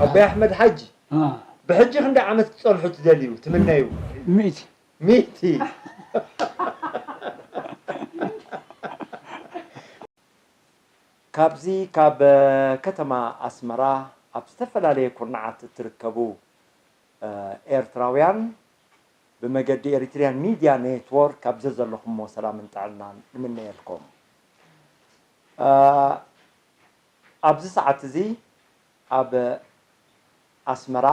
ኣቦይ ኣሕመድ ሓጂ፣ አ፣ ብሕጂ ክንደይ ዓመት ክትጸንሑ ትደልዩ፣ ትምነዩ? ሚእቲ። ሚእቲ። ካብዚ ካብ ከተማ ኣስመራ ኣብ ዝተፈላለየ ኩርናዓት እትርከቡ ኤርትራውያን ብመገዲ ኤሪትሪያን ሚድያ ኔትወርክ ኣብ ዘዘለኹሞ ሰላምን ጥዕናን ንምነየልኩም። ኣብዚ ሰዓት እዚ ኣብ ኣስመራ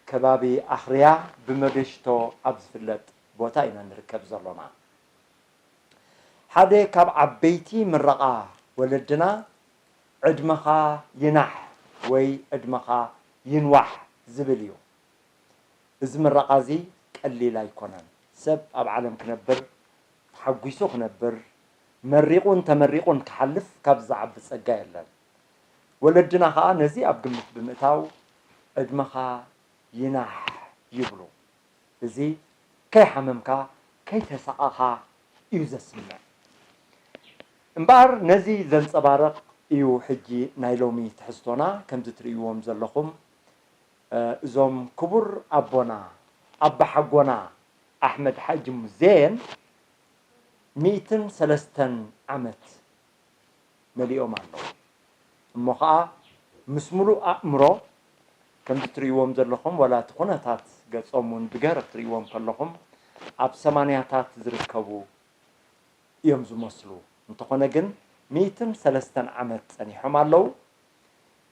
ከባቢ ኣኽርያ ብመደሽቶ ኣብ ዝፍለጥ ቦታ ኢና ንርከብ ዘሎና። ሓደ ካብ ዓበይቲ ምረቓ ወለድና ዕድመኻ ይናሕ ወይ ዕድመኻ ይንዋሕ ዝብል እዩ። እዚ ምረቓ እዚ ቀሊል ኣይኮነን። ሰብ ኣብ ዓለም ክነብር፣ ተሓጒሱ ክነብር፣ መሪቑን ተመሪቑን ክሓልፍ ካብ ዝዓቢ ጸጋ የለን። ወለድና ኸኣ ነዚ ኣብ ግምት ብምእታው ዕድመኻ ይናሕ ይብሉ። እዚ ከይሓመምካ፣ ከይተሳቐኻ እዩ ዘስምዕ። እምበኣር ነዚ ዘንጸባርቕ እዩ ሕጂ ናይ ሎሚ ትሕዝቶና። ከምዚ ትርእይዎም ዘለኹም፣ እ፣ እዞም ክቡር ኣቦና፣ ኣባሓጎና ኣሕመድ ሓጂ ሙዜን ሚእትን ሰለስተን ዓመት መሊኦም ኣለዉ። እሞ ኸኣ ምስ ምሉእ ኣእምሮ፣ ከምዚ ትርእይዎም ዘለኹም፣ ዋላ እቲ ኩነታት ገጾም እውን ብገረብ ትርእይዎም ከለኹም፣ ኣብ ሰማንያታት ዝርከቡ እዮም ዝመስሉ። እንተኾነ ግን፣ ሚእትን ሰለስተን ዓመት ጸኒሖም ኣለዉ።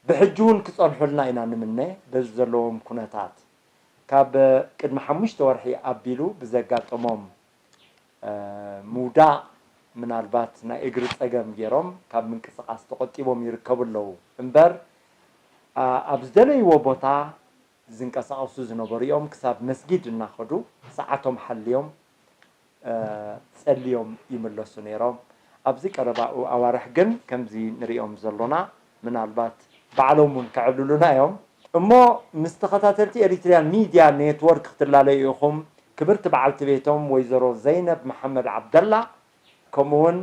ብሕጂ እውን ክጸንሑልና ኢና ንምነ፣ በዚ ዘለዎም ኩነታት። ካብ ቅድሚ ሓሙሽተ ወርሒ ኣቢሉ ብዘጋጠሞም እ፣ ምውዳቕ፣ ምናልባት ናይ እግሪ ጸገም ገይሮም ካብ ምንቅስቓስ ተቖጢቦም ይርከቡ ኣለዉ እምበር፣ ኣ-፣ ኣብ ዝደለይዎ ቦታ ዝንቀሳቐሱ ዝነበሩ እዮም። ክሳብ መስጊድ እናኸዱ ሰዓቶም ሓልዮም፣ እ፣ ጸልዮም ይምለሱ ነይሮም። ኣብዚ ቀረባ ኣዋርሕ ግን ከምዚ ንሪኦም ዘሎና ምናልባት ባዕሎም እውን ከዕልሉና እዮም። እሞ ምስ ተኸታተልቲ ኤሪትሪያን ሚድያ ኔትወርክ ክትላለዩ ኢኹም። ክብርቲ በዓልቲ ቤቶም ወይዘሮ ዘይነብ መሓመድ ዓብደላ፣ ከምኡ እውን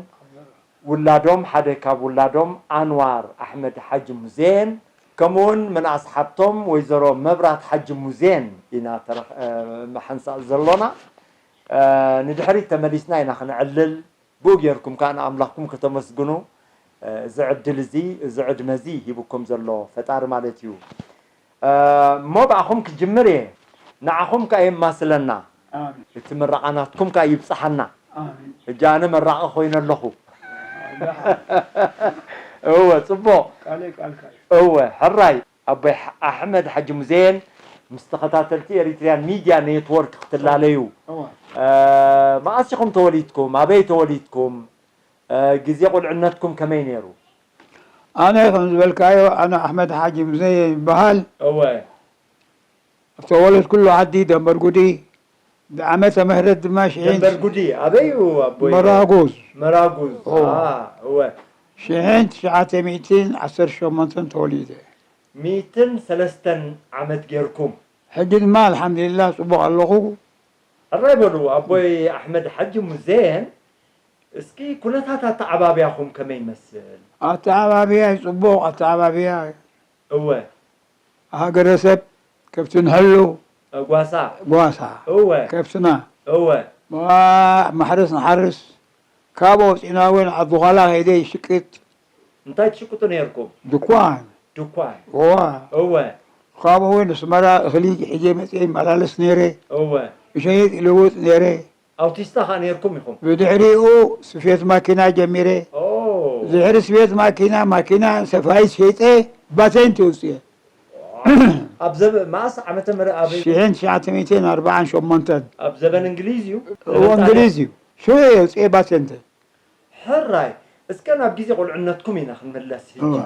ውላዶም፣ ሓደ ካብ ውላዶም ኣንዋር ኣሕመድ ሓጂ ሙዜን፣ ከምኡ እውን ምንኣስ ሓብቶም ወይዘሮ መብራት ሓጂ ሙዜን ኢና ተረኽ-፣ እ፣ ምሓንሳእ ዘሎና። እ፣ ንድሕሪት ተመሊስና ኢና ክንዕልል። ብኡ ጌርኩም ከኣ ንኣምላኽኩም ከተመስግኑ፣ እ፣ እዚ ዕድል እዚ፣ እዚ ዕድመ እዚ ሂቡኩም ዘሎ ፈጣሪ ማለት እዩ። እ፣ እሞ ብኣኹም ክጅምር እየ። ንዓኹም ከኣ የማስለና። ኣሜን። እቲ ምረቓ ናትኩም ከኣ ይብጽሓና። ኣሜን። ሕጂ ኣነ መራቒ ኮይነ ኣለኹ። ደሓን። እወ፣ ጽቡቕ። ቃለይ ቃልካ እዩ። እወ፣ ሕራይ። ኣቦይ ሕ-፣ ኣሕመድ ሓጂ ሙዜን ምስ ተኸታተልቲ ኤሪትሪያን ሚድያ ኔትወርክ ክትላለዩ። እወ። እ፣ መኣስ ኢኹም ተወሊድኩም? ኣበይ ተወሊድኩም? እ፣ ግዜ ቁልዕነትኩም ከመይ ነይሩ? ኣነ ከም ዝበልካዮ፣ ኣነ ኣሕመድ ሓጂ ሙዜን ይበሃል። እወ። ተወለድኩሉ ዓዲ ደንበርጉዲ፣ ብዓመተ ምህረት ድማ ሽሕን ደንበርጉዲ ኣበይ እዩ ኣቦይ? መራጉዝ። መራጉዝ። እወ። አ፣ እወ። ሽሕን ትሽዓተ ሚእትን ዓሰርተ ሸሞንተን ተወሊደ። ሚእትን ሰለስተን ዓመት ጌርኩም። ሕጂ ድማ ኣልሓምዱሊላህ ጽቡቕ ኣለኹ። ሕራይ በሉ ኣቦይ ኣሕመድ ሓጂ ሙዜን፣ እስኪ ኩነታት ኣተዓባብያኹም ከመይ ይመስል? ኣተዓባብያ እዩ ጽቡቕ፣ ኣተዓባብያ። እወ። ሃገረሰብ ከብቲ ንሕሉ። እ፣ ጓሳ። ጓሳ። እወ። ከብትና። እወ። ዋ-፣ ማሕረስ ንሓርስ። ካብ ኣውፂእና እውን ዓዲ ዃላ ከይደ ይሽቅጥ። እንታይ ትሽቅጡ ነይርኩም? ድኳን። ድኳን። እዋ። እወ። ካብኡ እውን ኣስመራ እኽሊ ሒጀ መፅየ ይመላለስ ነይረ። እወ። እሸይጥ ይልውጥ ነይረ። ኣውቲስታ ኸኣ ነይርኩም ኢኹም? ብድሕሪኡ ስፌት ማኪና ጀሚረ። ኦ። ድሕሪ ስፌት ማኪና፣ ማኪና ሰፋይት ሸይጠ፣ ባቴንት የውፅየ። ኣብ ዘበ-፣ መኣስ ዓመተ ምህረት ኣበይ? ሽሕን ትሽዓተ ሚእትን ኣርባዓን ሸሞንተን። ኣብ ዘበን እንግሊዝ እዩ? እዎ፣ ዘበን እንግሊዝ እዩ። ሽዑ የውፅየ ባቴንት። ሕራይ፣ እስከ ናብ ግዜ ቁልዕነትኩም ኢና ክንምለስ ሕጂ። እዋ።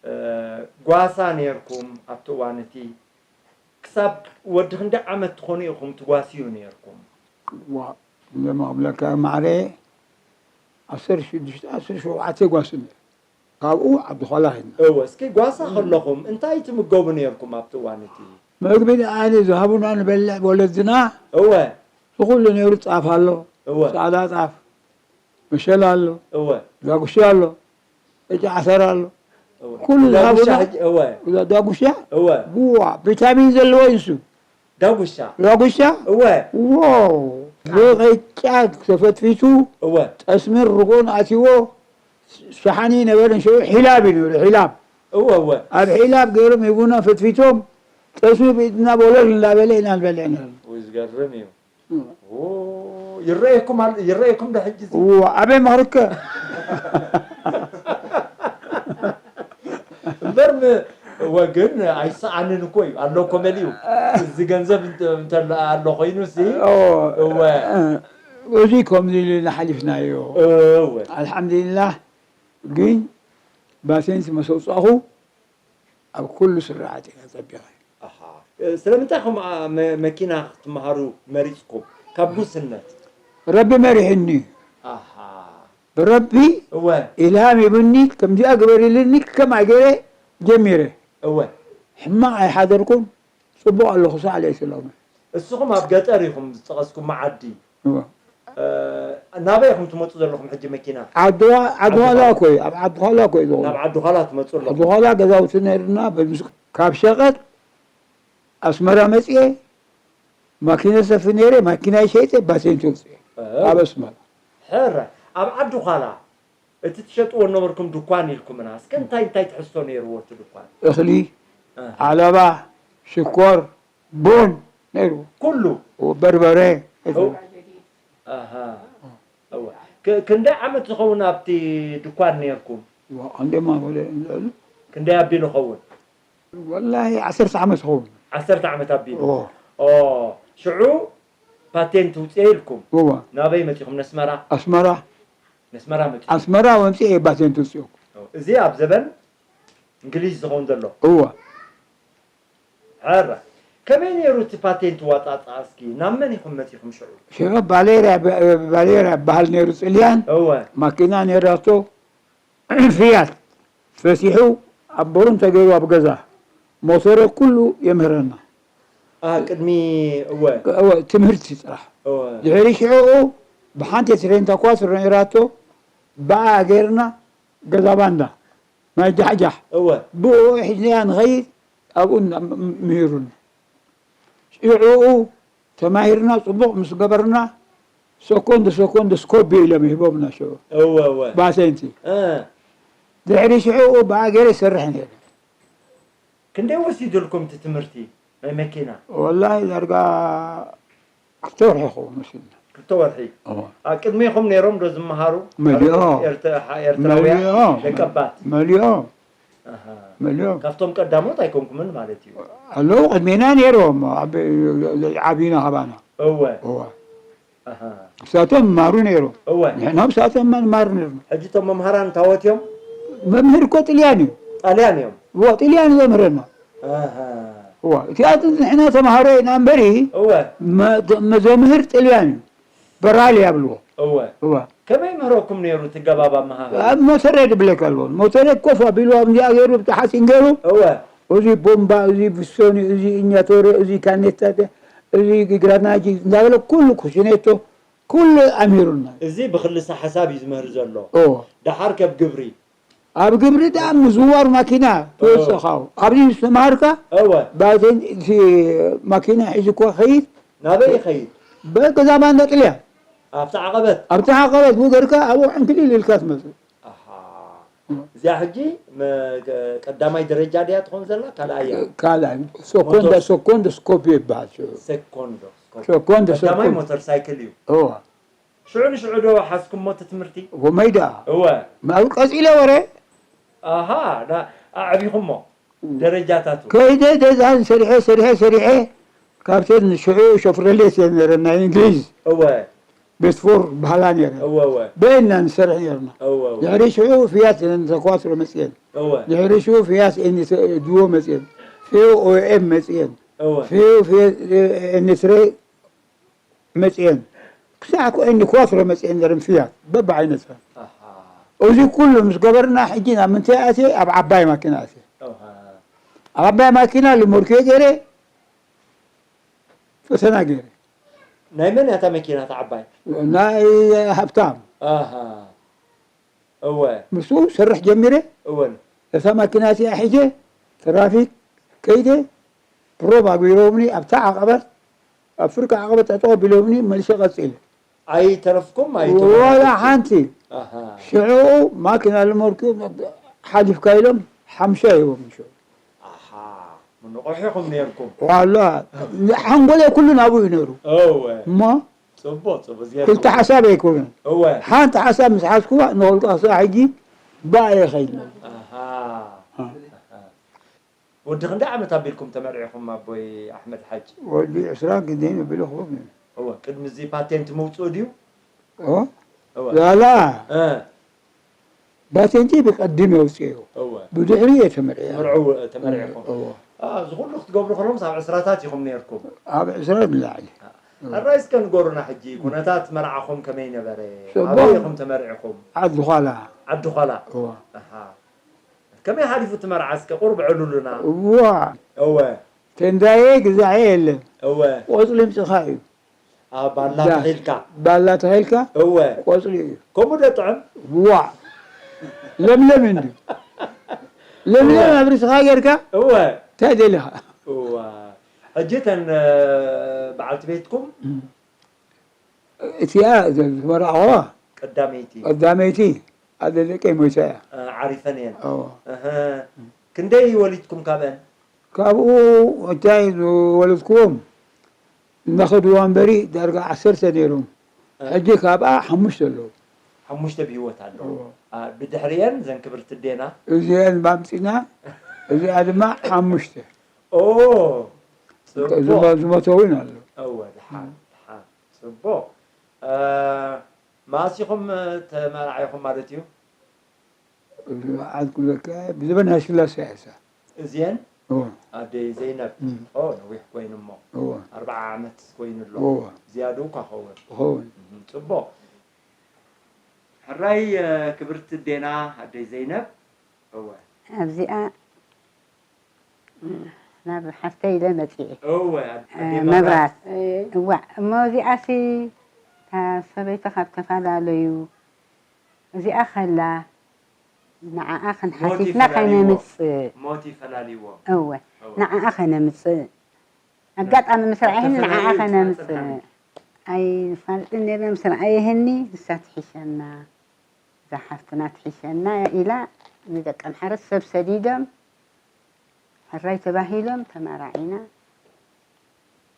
እ፣ ጓሳ ነይርኩም ኣብቲ እዋን እቲ? ክሳብ ወዲ ክንደይ ዓመት ትኾኑ ኢኹም ትጓስዩ ነይርኩም? ዋ፣ እንደማ ክብለካ ማዕረ ዓሰርተ ሽዱሽተ፣ ዓሰርተ ሸውዓተ ጓስነ። ካብኡ ዓዲ ኾላ ሄድና። እወ፣ እስኪ ጓሳ ከለኹም እንታይ ትምገቡ ነይርኩም ኣብቲ እዋን እቲ? መግቢ ደኣ ዝሃቡና ንበልዕ ወለድና። እወ። እዚ ኩሉ ነይሩ፣ ጣፍ ኣሎ፣ እወ። ጻዕዳ ጣፍ፣ መሸላ ኣሎ፣ እወ። ዳጉሻ ኣሎ፣ ቅጫ ዓተር ኣሎ። እወ። ኩሉ ዳጉሻ ሃቡና። ሕጂ፣ እወ። ዳጉሻ? እወ። ዋ፣ ቪታሚን ዘለዎ እዩ እሱ። ዳጉሻ? ዳጉሻ? እወ። ዋው! ብቕጫ ተፈትፊቱ፣ እወ። ጠስምን ርጎን ኣትይዎ፣ ሸሓኒ ነበርን ሽዑ ሒላብ እዩ ነይሩ፣ ሒላብ። እወ፣ እወ። ኣብ ሒላብ ገይሮም ሂቡና ፈትፊቶም፣ ጠስሚ ብኢድና ቦለል እንዳበለ ኢና ንበልዕ ነርና። ወይ ዝገርም እዩ። እወ። ኦ፣ ይረኣየኩም ኣል-፣ ይረኣየኩም ዶ ሕጂ እዚ? እወ፣ ኣበይ ምኽርካ? እምበር ም-፣ እወ፣ ግን ኣይሰኣንን እኮ እዩ። ኣሎ እኮ መሊኡ። እዚ ገንዘብ እንተ-፣ እንተ ኣሎ ኮይኑሲ፣ እወ። እወ። እዚ ከምዚ ኢልና ሓሊፍናዮ። እወ። ኣልሓምዱሊላህ፣ ግን ባሴንስ መሰውጻኹ ኣብ ኩሉ ስርዓት ኢና ጸቢቐ። ኣሃ። እ፣ ስለምንታይ ኢኹም፣ ኣ፣ መ-፣ መኪና ክትመሃሩ መሪጽኩም? ካብ ጉስነት? ረቢ መሪሕኒ። ኣሃ። ብረቢ እወ። ኢልሃም ሂቡኒ፣ ከምዚኣ ግበር ኢሉኒ፣ ከማይ ገይረ ጀሚረ። እወ። ሕማቕ ኣይሓደርኩን፣ ጽቡቕ ኣለኹ፣ ሳዕ ለይስለሙ። እስኹም ኣብ ገጠር ኢኹም ዝጠቐስኩም መዓዲ። እወ። እ፣ ናበይ ኢኹም ትመጹ ዘለኹም ሕጂ መኪና? ዓዲ ዋ-፣ ዓዲ ዓዲ ዃላ ዃላ። እኮ እዩ፣ ኣብ ዓዲ ዃላ እኮ እዩ ዝኾነ። ናብ ዓዲ ዃላ ትመጹ ኣለኹም? ዓዲ ዃላ ገዛውቲ ነይርና፣ ብምስ-፣ ካብ ሸቐጥ ኣስመራ መጽየ፣ ማኪና ሰፊ ነይረ፣ ማኪና ይሸይጠ፣ ባሴንት ውጽእ። እ። ኣብ ኣስመራ። ሕረ፣ ኣብ ዓዲ ዃላ እቲ ትሸጥዎ ነበርኩም ድኳን ኢልኩምና፣ እስከ እንታይ እንታይ ትሕዝቶ ነይርዎ እቲ ድኳን? እኽሊ፣ እ። ዓለባ፣ ሽኮር፣ ቡን ነይሩ። ኩሉ? በርበረ። እው። ኣሃ። እወ። ክ-፣ ክንደይ ዓመት ዝኸውን ኣብቲ ድኳን ነይርኩም? ዋ፣ ክንደይ ማ ወለ-፣ ክንደይ ኣቢሉ ኸውን? ወላሂ፣ ዓሰርተ ዓመት ዝኸውን። ዓሰርተ ዓመት ኣቢሉ? ኦ። ኦ፣ ሽዑ ፓቴንት ውፅኤ ኢልኩም? እወ። ናበይ መፂኹም? ነስመራ? ኣስመራ። ነስመራ መፂኹም? ኣስመራ ወምፅኤ ፓቴንት ውፅኤ። ኦ፣ እዚ ኣብ ዘበን እንግሊዝ ዝኸውን ዘሎ? እወ። ሕረ፣ ከመይ ነይሩ እቲ ፓቴንት ዋጣጣ? እስኪ ናብ መን ኢኹም መጺኹም ሽዑ? ሽዑ ባሌራ፣ ባሌራ ይበሃል ነይሩ፣ ጽልያን። እወ። ማኪና ነይራቶ፣ ፊያት ፈሲሑ ኣብ በሩን ተገይሩ ኣብ ገዛ ሞተረ ኩሉ የምህረና። ኣ፣ ቅድሚ፣ እወ። እወ፣ ትምህርቲ ጥራሕ። እወ። ድሕሪ ሽዑኡ ብሓንቲ ትሬን ተኳስር ነይራቶ፣ ብኣ ገይርና ገዛ ባንዳ። ማይ ጃሕጃሕ። እወ። ብኡ ሒዝናያ ንኸይድ፣ ኣብኡ ን-፣ ም-፣ ምሂሩና። ሽዑኡ ተማሂርና፣ ጽቡቕ ምስ ገበርና፣ ሰኮንድ፣ ሰኮንድ ስኮፕ ኢሎም ይህቦምና ሽዑ። እወ፣ እወ። ባሰንቲ። እ። ድሕሪ ሽዑኡ ብኣገረ ይሰርሕ ነይሩ። ክንደይ ወሲዱልኩም እቲ ትምህርቲ ናይ መኪና? ወላሂ ዳርጋ ክልተ ወርሒ ይኸውን መሲልና። ክልተ ወርሒ? እወ። ኣብ ቅድሜኹም ነይሮም ዶ ዝመሃሩ? መሊኦም። ኤርትራ-፣ ኤርትራውያን መሊኦም። ደቀባት? መሊኦም። ኣሃ። መሊኦም። ካብቶም ቀዳሞት ኣይኮንኩምን ማለት እዩ? ኣለዉ፣ ቅድሜና ነይሮም፣ ዓብ-፣ ዓብዩና ካባና። እወ። እወ። ኣሃ። ንሳቶም ይመሃሩ ነይሮም። እወ። ንሕና ብሳቶም ንመሃር ነይርና። ሕጂ እቶም መምሃራን ታወት እዮም? መምህር እኮ ጥልያን እዩ። ጣልያን እዮም? እወ፣ ጥልያን እዩ ዘምህረና። ኣሃ። እወ፣ እቲኣቶም ንሕና ተምሃሮ ኢና እምበሪ፣ እወ። መ-፣ መ-፣ ዘምህር ጥልያን እዩ። በራል ይብልዎ። እወ። እወ። ከመይ ምህረኩም ነይሩ እቲ ገባብ ኣመሃህራ? ኣብ ሞተረ ድብለካ ኣለዎ። ሞተረ ኮፍ ኣቢሉ ኣብዚኣ ገይሩ፣ ብቲ ሓፂን ገይሩ፣ እወ። እዚ ቦምባ፣ እዚ ብስቶኒ፣ እዚ እኛቶረ፣ እዚ ካኔታ፣ እዚ ግራናጂ እንዳበለ ኩሉ ኩሽኔቶ፣ ኩሉ ኣምሂሩና። እዚ ብክልሰ ሓሳብ እዩ ዝምህር ዘሎ። እወ። ደሓር ከብ ግብሪ? ኣብ ግብሪ ደኣ ምዝዋር ማኪና ትወፅእ እወ። ካብኡ። ኣብዚ ምስ ተምሃርካ እወ። ባዘን እቲ ማኪና ሒዙ እኮ ኸይድ። ናበይ ይኸይድ? በገዛ ባንዳ ጥልያ። ኣብቲ ዓቐበት? ኣብቲ ዓቐበት ብገርካ ኣብኡ ዕንክሊል ኢልካ ትመፅእ። ኣሃ። እዚኣ ሕጂ መ-፣ ቀዳማይ ደረጃ ድያ ትኾን ዘላ? ካልኣይ እያ? ካልኣይ። ሰኮንዳ፣ ሞተር ሰኮንድ ስኮፕ ይበሃል ሽዑ። ሰኮንዶ ስኮፕ። ሰኮንድ ቀዳማይ ስኮፕ። ሞተር ሳይክል እዩ። እወ። ሽዑ ንሽዑ ዶ ሓዝኩሞ እቲ ትምህርቲ? ወመይ ደኣ? እወ። ማብ ቀጺለ ወረ? ኣሃ፣ ዳ-፣ ኣዕቢኹሞ ደረጃታቱ? ከይደ ገዛን ሰሪሐ፣ ሰሪሐ፣ ሰሪሐ፣ ካብተን ሽዑ ሾፍረሌት እየን ነይረን ናይ እንግሊዝ። እወ። ቤት ፎር በሃላ ነይረን። እወ፣ እወ። በየን ኢና ንሰርሕ ነይርና። እወ፣ እወ። ድሕሪ ሽዑ ፍያት እየን ተኳስሮ መጽየን። እወ። ድሕሪ ሽዑ ፍያት ኤን ስ-፣ ድዎ መጽየን። ፌው ኦ ኤም መጽየን። እወ። ፌው፣ ፌ-፣ ኤን ስሬ መጽየን። ክሳዕ ኮ ኤን ኳትሮ መጽየን ነረን ፍያት በብዓይነተን። ኣሃ። እዚ ኩሉ ምስ ገበርና ሕጂ ናብ ምንታይ ኣትየ? ኣብ ዓባይ ማኪና ኣትየ። ኣሃ። ኣብ ዓባይ ማኪና ልሞርክዮ ገይረ ፈተና ገይረ። ናይ መን እያ እታ መኪና እታ ዓባይ? ናይ ሃብታም። ኣሃ። እወ። ምስኡ ሰርሕ ጀሚረ። እወን። እታ ማኪና እቲኣ ሒጀ ትራፊክ ከይደ ፕሮብ ኣግቢሮምኒ ኣብታ ዓቐበት ኣብ ፍርቂ ዓቐበት ጠጠው ኣቢሎምኒ መልሰ ቀጺለ። ኣይተረፍኩም ኣይተረፍኩም። ዋላ ሓንቲ። ሽዑ ማኪና ልመርኩ ሓሊፍካ ኢሎም ሓምሻ ሂቦም ሽዑ። ንቑሕ ኢኹም ነርኩም። ዋላ ሓንጎለይ ኩሉ ናብኡ እዩ ነሩ። እወ እሞ ጽቡቕ ጽቡቕ። ክልተ ሓሳብ ኣይኮነን። እወ ሓንቲ ሓሳብ ምስ ሓዝኩዋ ንኹልቃ ክሳዕ ሕጂ ብኣ እየ ኸይድ ነሩ። ኣሃ። ወዲ ክንደይ ዓመት ኣቢልኩም ተመርዒኹም ኣቦይ ኣሕመድ ሓጂ? ወዲ ዕስራን ክንደይን ኣቢሉ ክኸውን እዩ። እወ ቅድሚ እዚ ፓቴንት ምውፅኡ ድዩ? ኦ እወ ላላ እ ባቴንቲ ብቀድም የውፅኡ እወ ብድሕሪ እየ ተመርዒያ። ምርዑ ተመርዒኹም። እዎ አ፣ እዚ ኩሉ ክትገብሩ ከለኹም ኣብ ዕስራታት ኢኹም ነርኩም። ኣብ ዕስራ ንላዕሊ ሕራይ እስከ ንገሩና ሕጂ ኩነታት መርዓኹም ከመይ ነበረ? ጽቡቕ። ኣበይ ኢኹም ተመርዒኹም? ዓዲ ዃላ ዓዲ ዃላ። እዎ ኣሃ። ከመይ ሓሊፉ እቲ መርዓ እስከ ቁሩብ ዕሉሉና። እዋ እወ ተንዳየ ግዛዐ የለን እወ ቆፅሊ ምፅኻ እዩ። ኣብ ባላ ዳ- ተኺልካ። ባላ ተኺልካ እወ ቆፅሊ እዩ። ከምኡ ዶ ጥዕም? ዋ ለምለም እንዲ ለምለም ኣብ ርስኻ ጌርካ እወ እንታይ ደሊኻ? እዋ ሕጂ እተን እ፣ በዓልቲ ቤትኩም እቲኣ ዝተመራዕዋ ቀዳመይቲ ቀዳመይቲ ኣደ ደቀይ ሞይታ እያ። እ፣ ዓሪፈን እየን። እዎ እህ። ክንደይ ወሊድኩም ካብአን? ካብኡ እንታይ ዝወለድክዎም እናኸድዋ እምበሪ ዳርጋ ዓሰርተ ነይሮም። ሕጂ ካብኣ ሓሙሽተ ኣለዉ። ሓሙሽተ ብህይወት ኣለዉ። እዎ። አ፣ ብድሕሪአን ዘን ክብርቲ ኣዴና እዚአን ባምፂና እዚኣ ድማ ሓሙሽተ ኦ ዝመ- ጽቡቕ። ዝሞተ እውን ኣሎ። እወ ድሓን ድሓን ጽቡቕ። እ፣ መኣስ ኢኹም ተመራዒኹም ማለት እዩ? መዓት ክብለካ ብዘበን ሃይለስላሴ እያ እሳ። እዚአን እዎ ኣደይ ዘይነብ እም። ኦ ነዊሕ ኮይኑ እሞ እዎ ኣርብዓ ዓመት ኮይኑ ኣሎ። እዎ ዝያዱ እኳ ኸውን። ክኸውን እም፣ ጽቡቕ። ሕራይ እ፣ ክብርቲ ኣዴና ኣደይ ዘይነብ እወ ኣብዚኣ ናብ ሓፍተይ ኢለ መፂኤ እወ ኣደይ መብራት እዋዕ እሞ እዚኣሲ እታ ሰበይቲ ካብ ተፈላለዩ እዚኣ ከላ ንዓኣ ክንሓቲትና ከይነምፅእ ሞት ይፈላልይዎም። እወ ንዓኣ ከነምፅእ ኣጋጣሚ ምስ ረኣየኒ ንዓኣ ከነምፅእ ኣይንፋልጥን ነርና ምስ ረኣየኒ ንሳ ትሒሸና እዛ ሓፍትና ትሒሸና ኢላ ንደቂ ኣምሓረ ሰብ ሰዲዶም ሕራይ ተባሂሎም ተመራዒና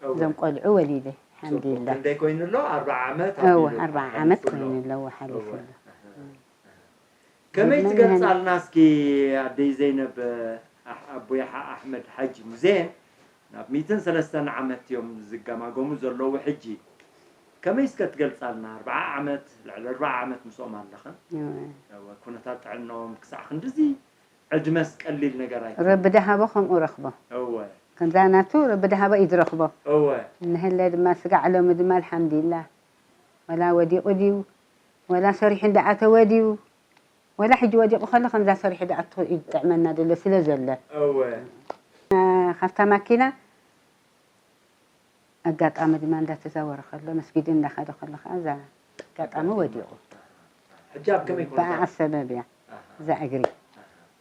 እዞም ቆልዑ ወሊደ ሓምድላ ክንደይ ኮይኑ ኣሎ ኣርባዓ ዓመት እወ ኣርባዓ ዓመት ኮይኑ ኣለዎ ሓሊፉ ኣሎ ከመይ ትገልፃልና እስኪ ኣደይ ዘይነብ ኣቦይ ኣሕመድ ሓጂ ሙዜን ናብ ሚእትን ሰለስተን ዓመት እዮም ዝገማገሙ ዘለዉ ሕጂ ከመይ እስከ ትገልፃልና ኣርባዓ ዓመት ልዕሊ ኣርባዓ ዓመት ምስኦም ኣለኽን ኩነታት ጥዕናኦም ክሳዕ ክንድዚ ዕድመስ ቀሊል ነገር ኣይ ረቢ ደሃቦ ከምኡ ረኽቦ እወ ከምዛ ናቱ ረቢ ደሃቦ እዩ ዝረኽቦ እወ እንሀለ ድማ ስጋዕ ሎሚ ድማ ኣልሓምዱሊላህ ወላ ወዲቑ ድዩ ወላ ሰሪሑ እንዳኣተወ ድዩ ወላ ሕጂ ወዲቑ ከሎ ከምዛ ሰሪሑ ዳኣቱ እዩ ዝጥዕመና ዘሎ ስለ ዘሎ እወ ካብታ ማኪና ኣጋጣሚ ድማ እንዳተዛወረ ከሎ መስጊድ እንዳኸደ ከሎ ከዓ እዛ ኣጋጣሚ ወዲቑ ሕጂ ኣብ ከመይ ብኣዓ ኩነታት ሰበብ እያ እዛ እግሪ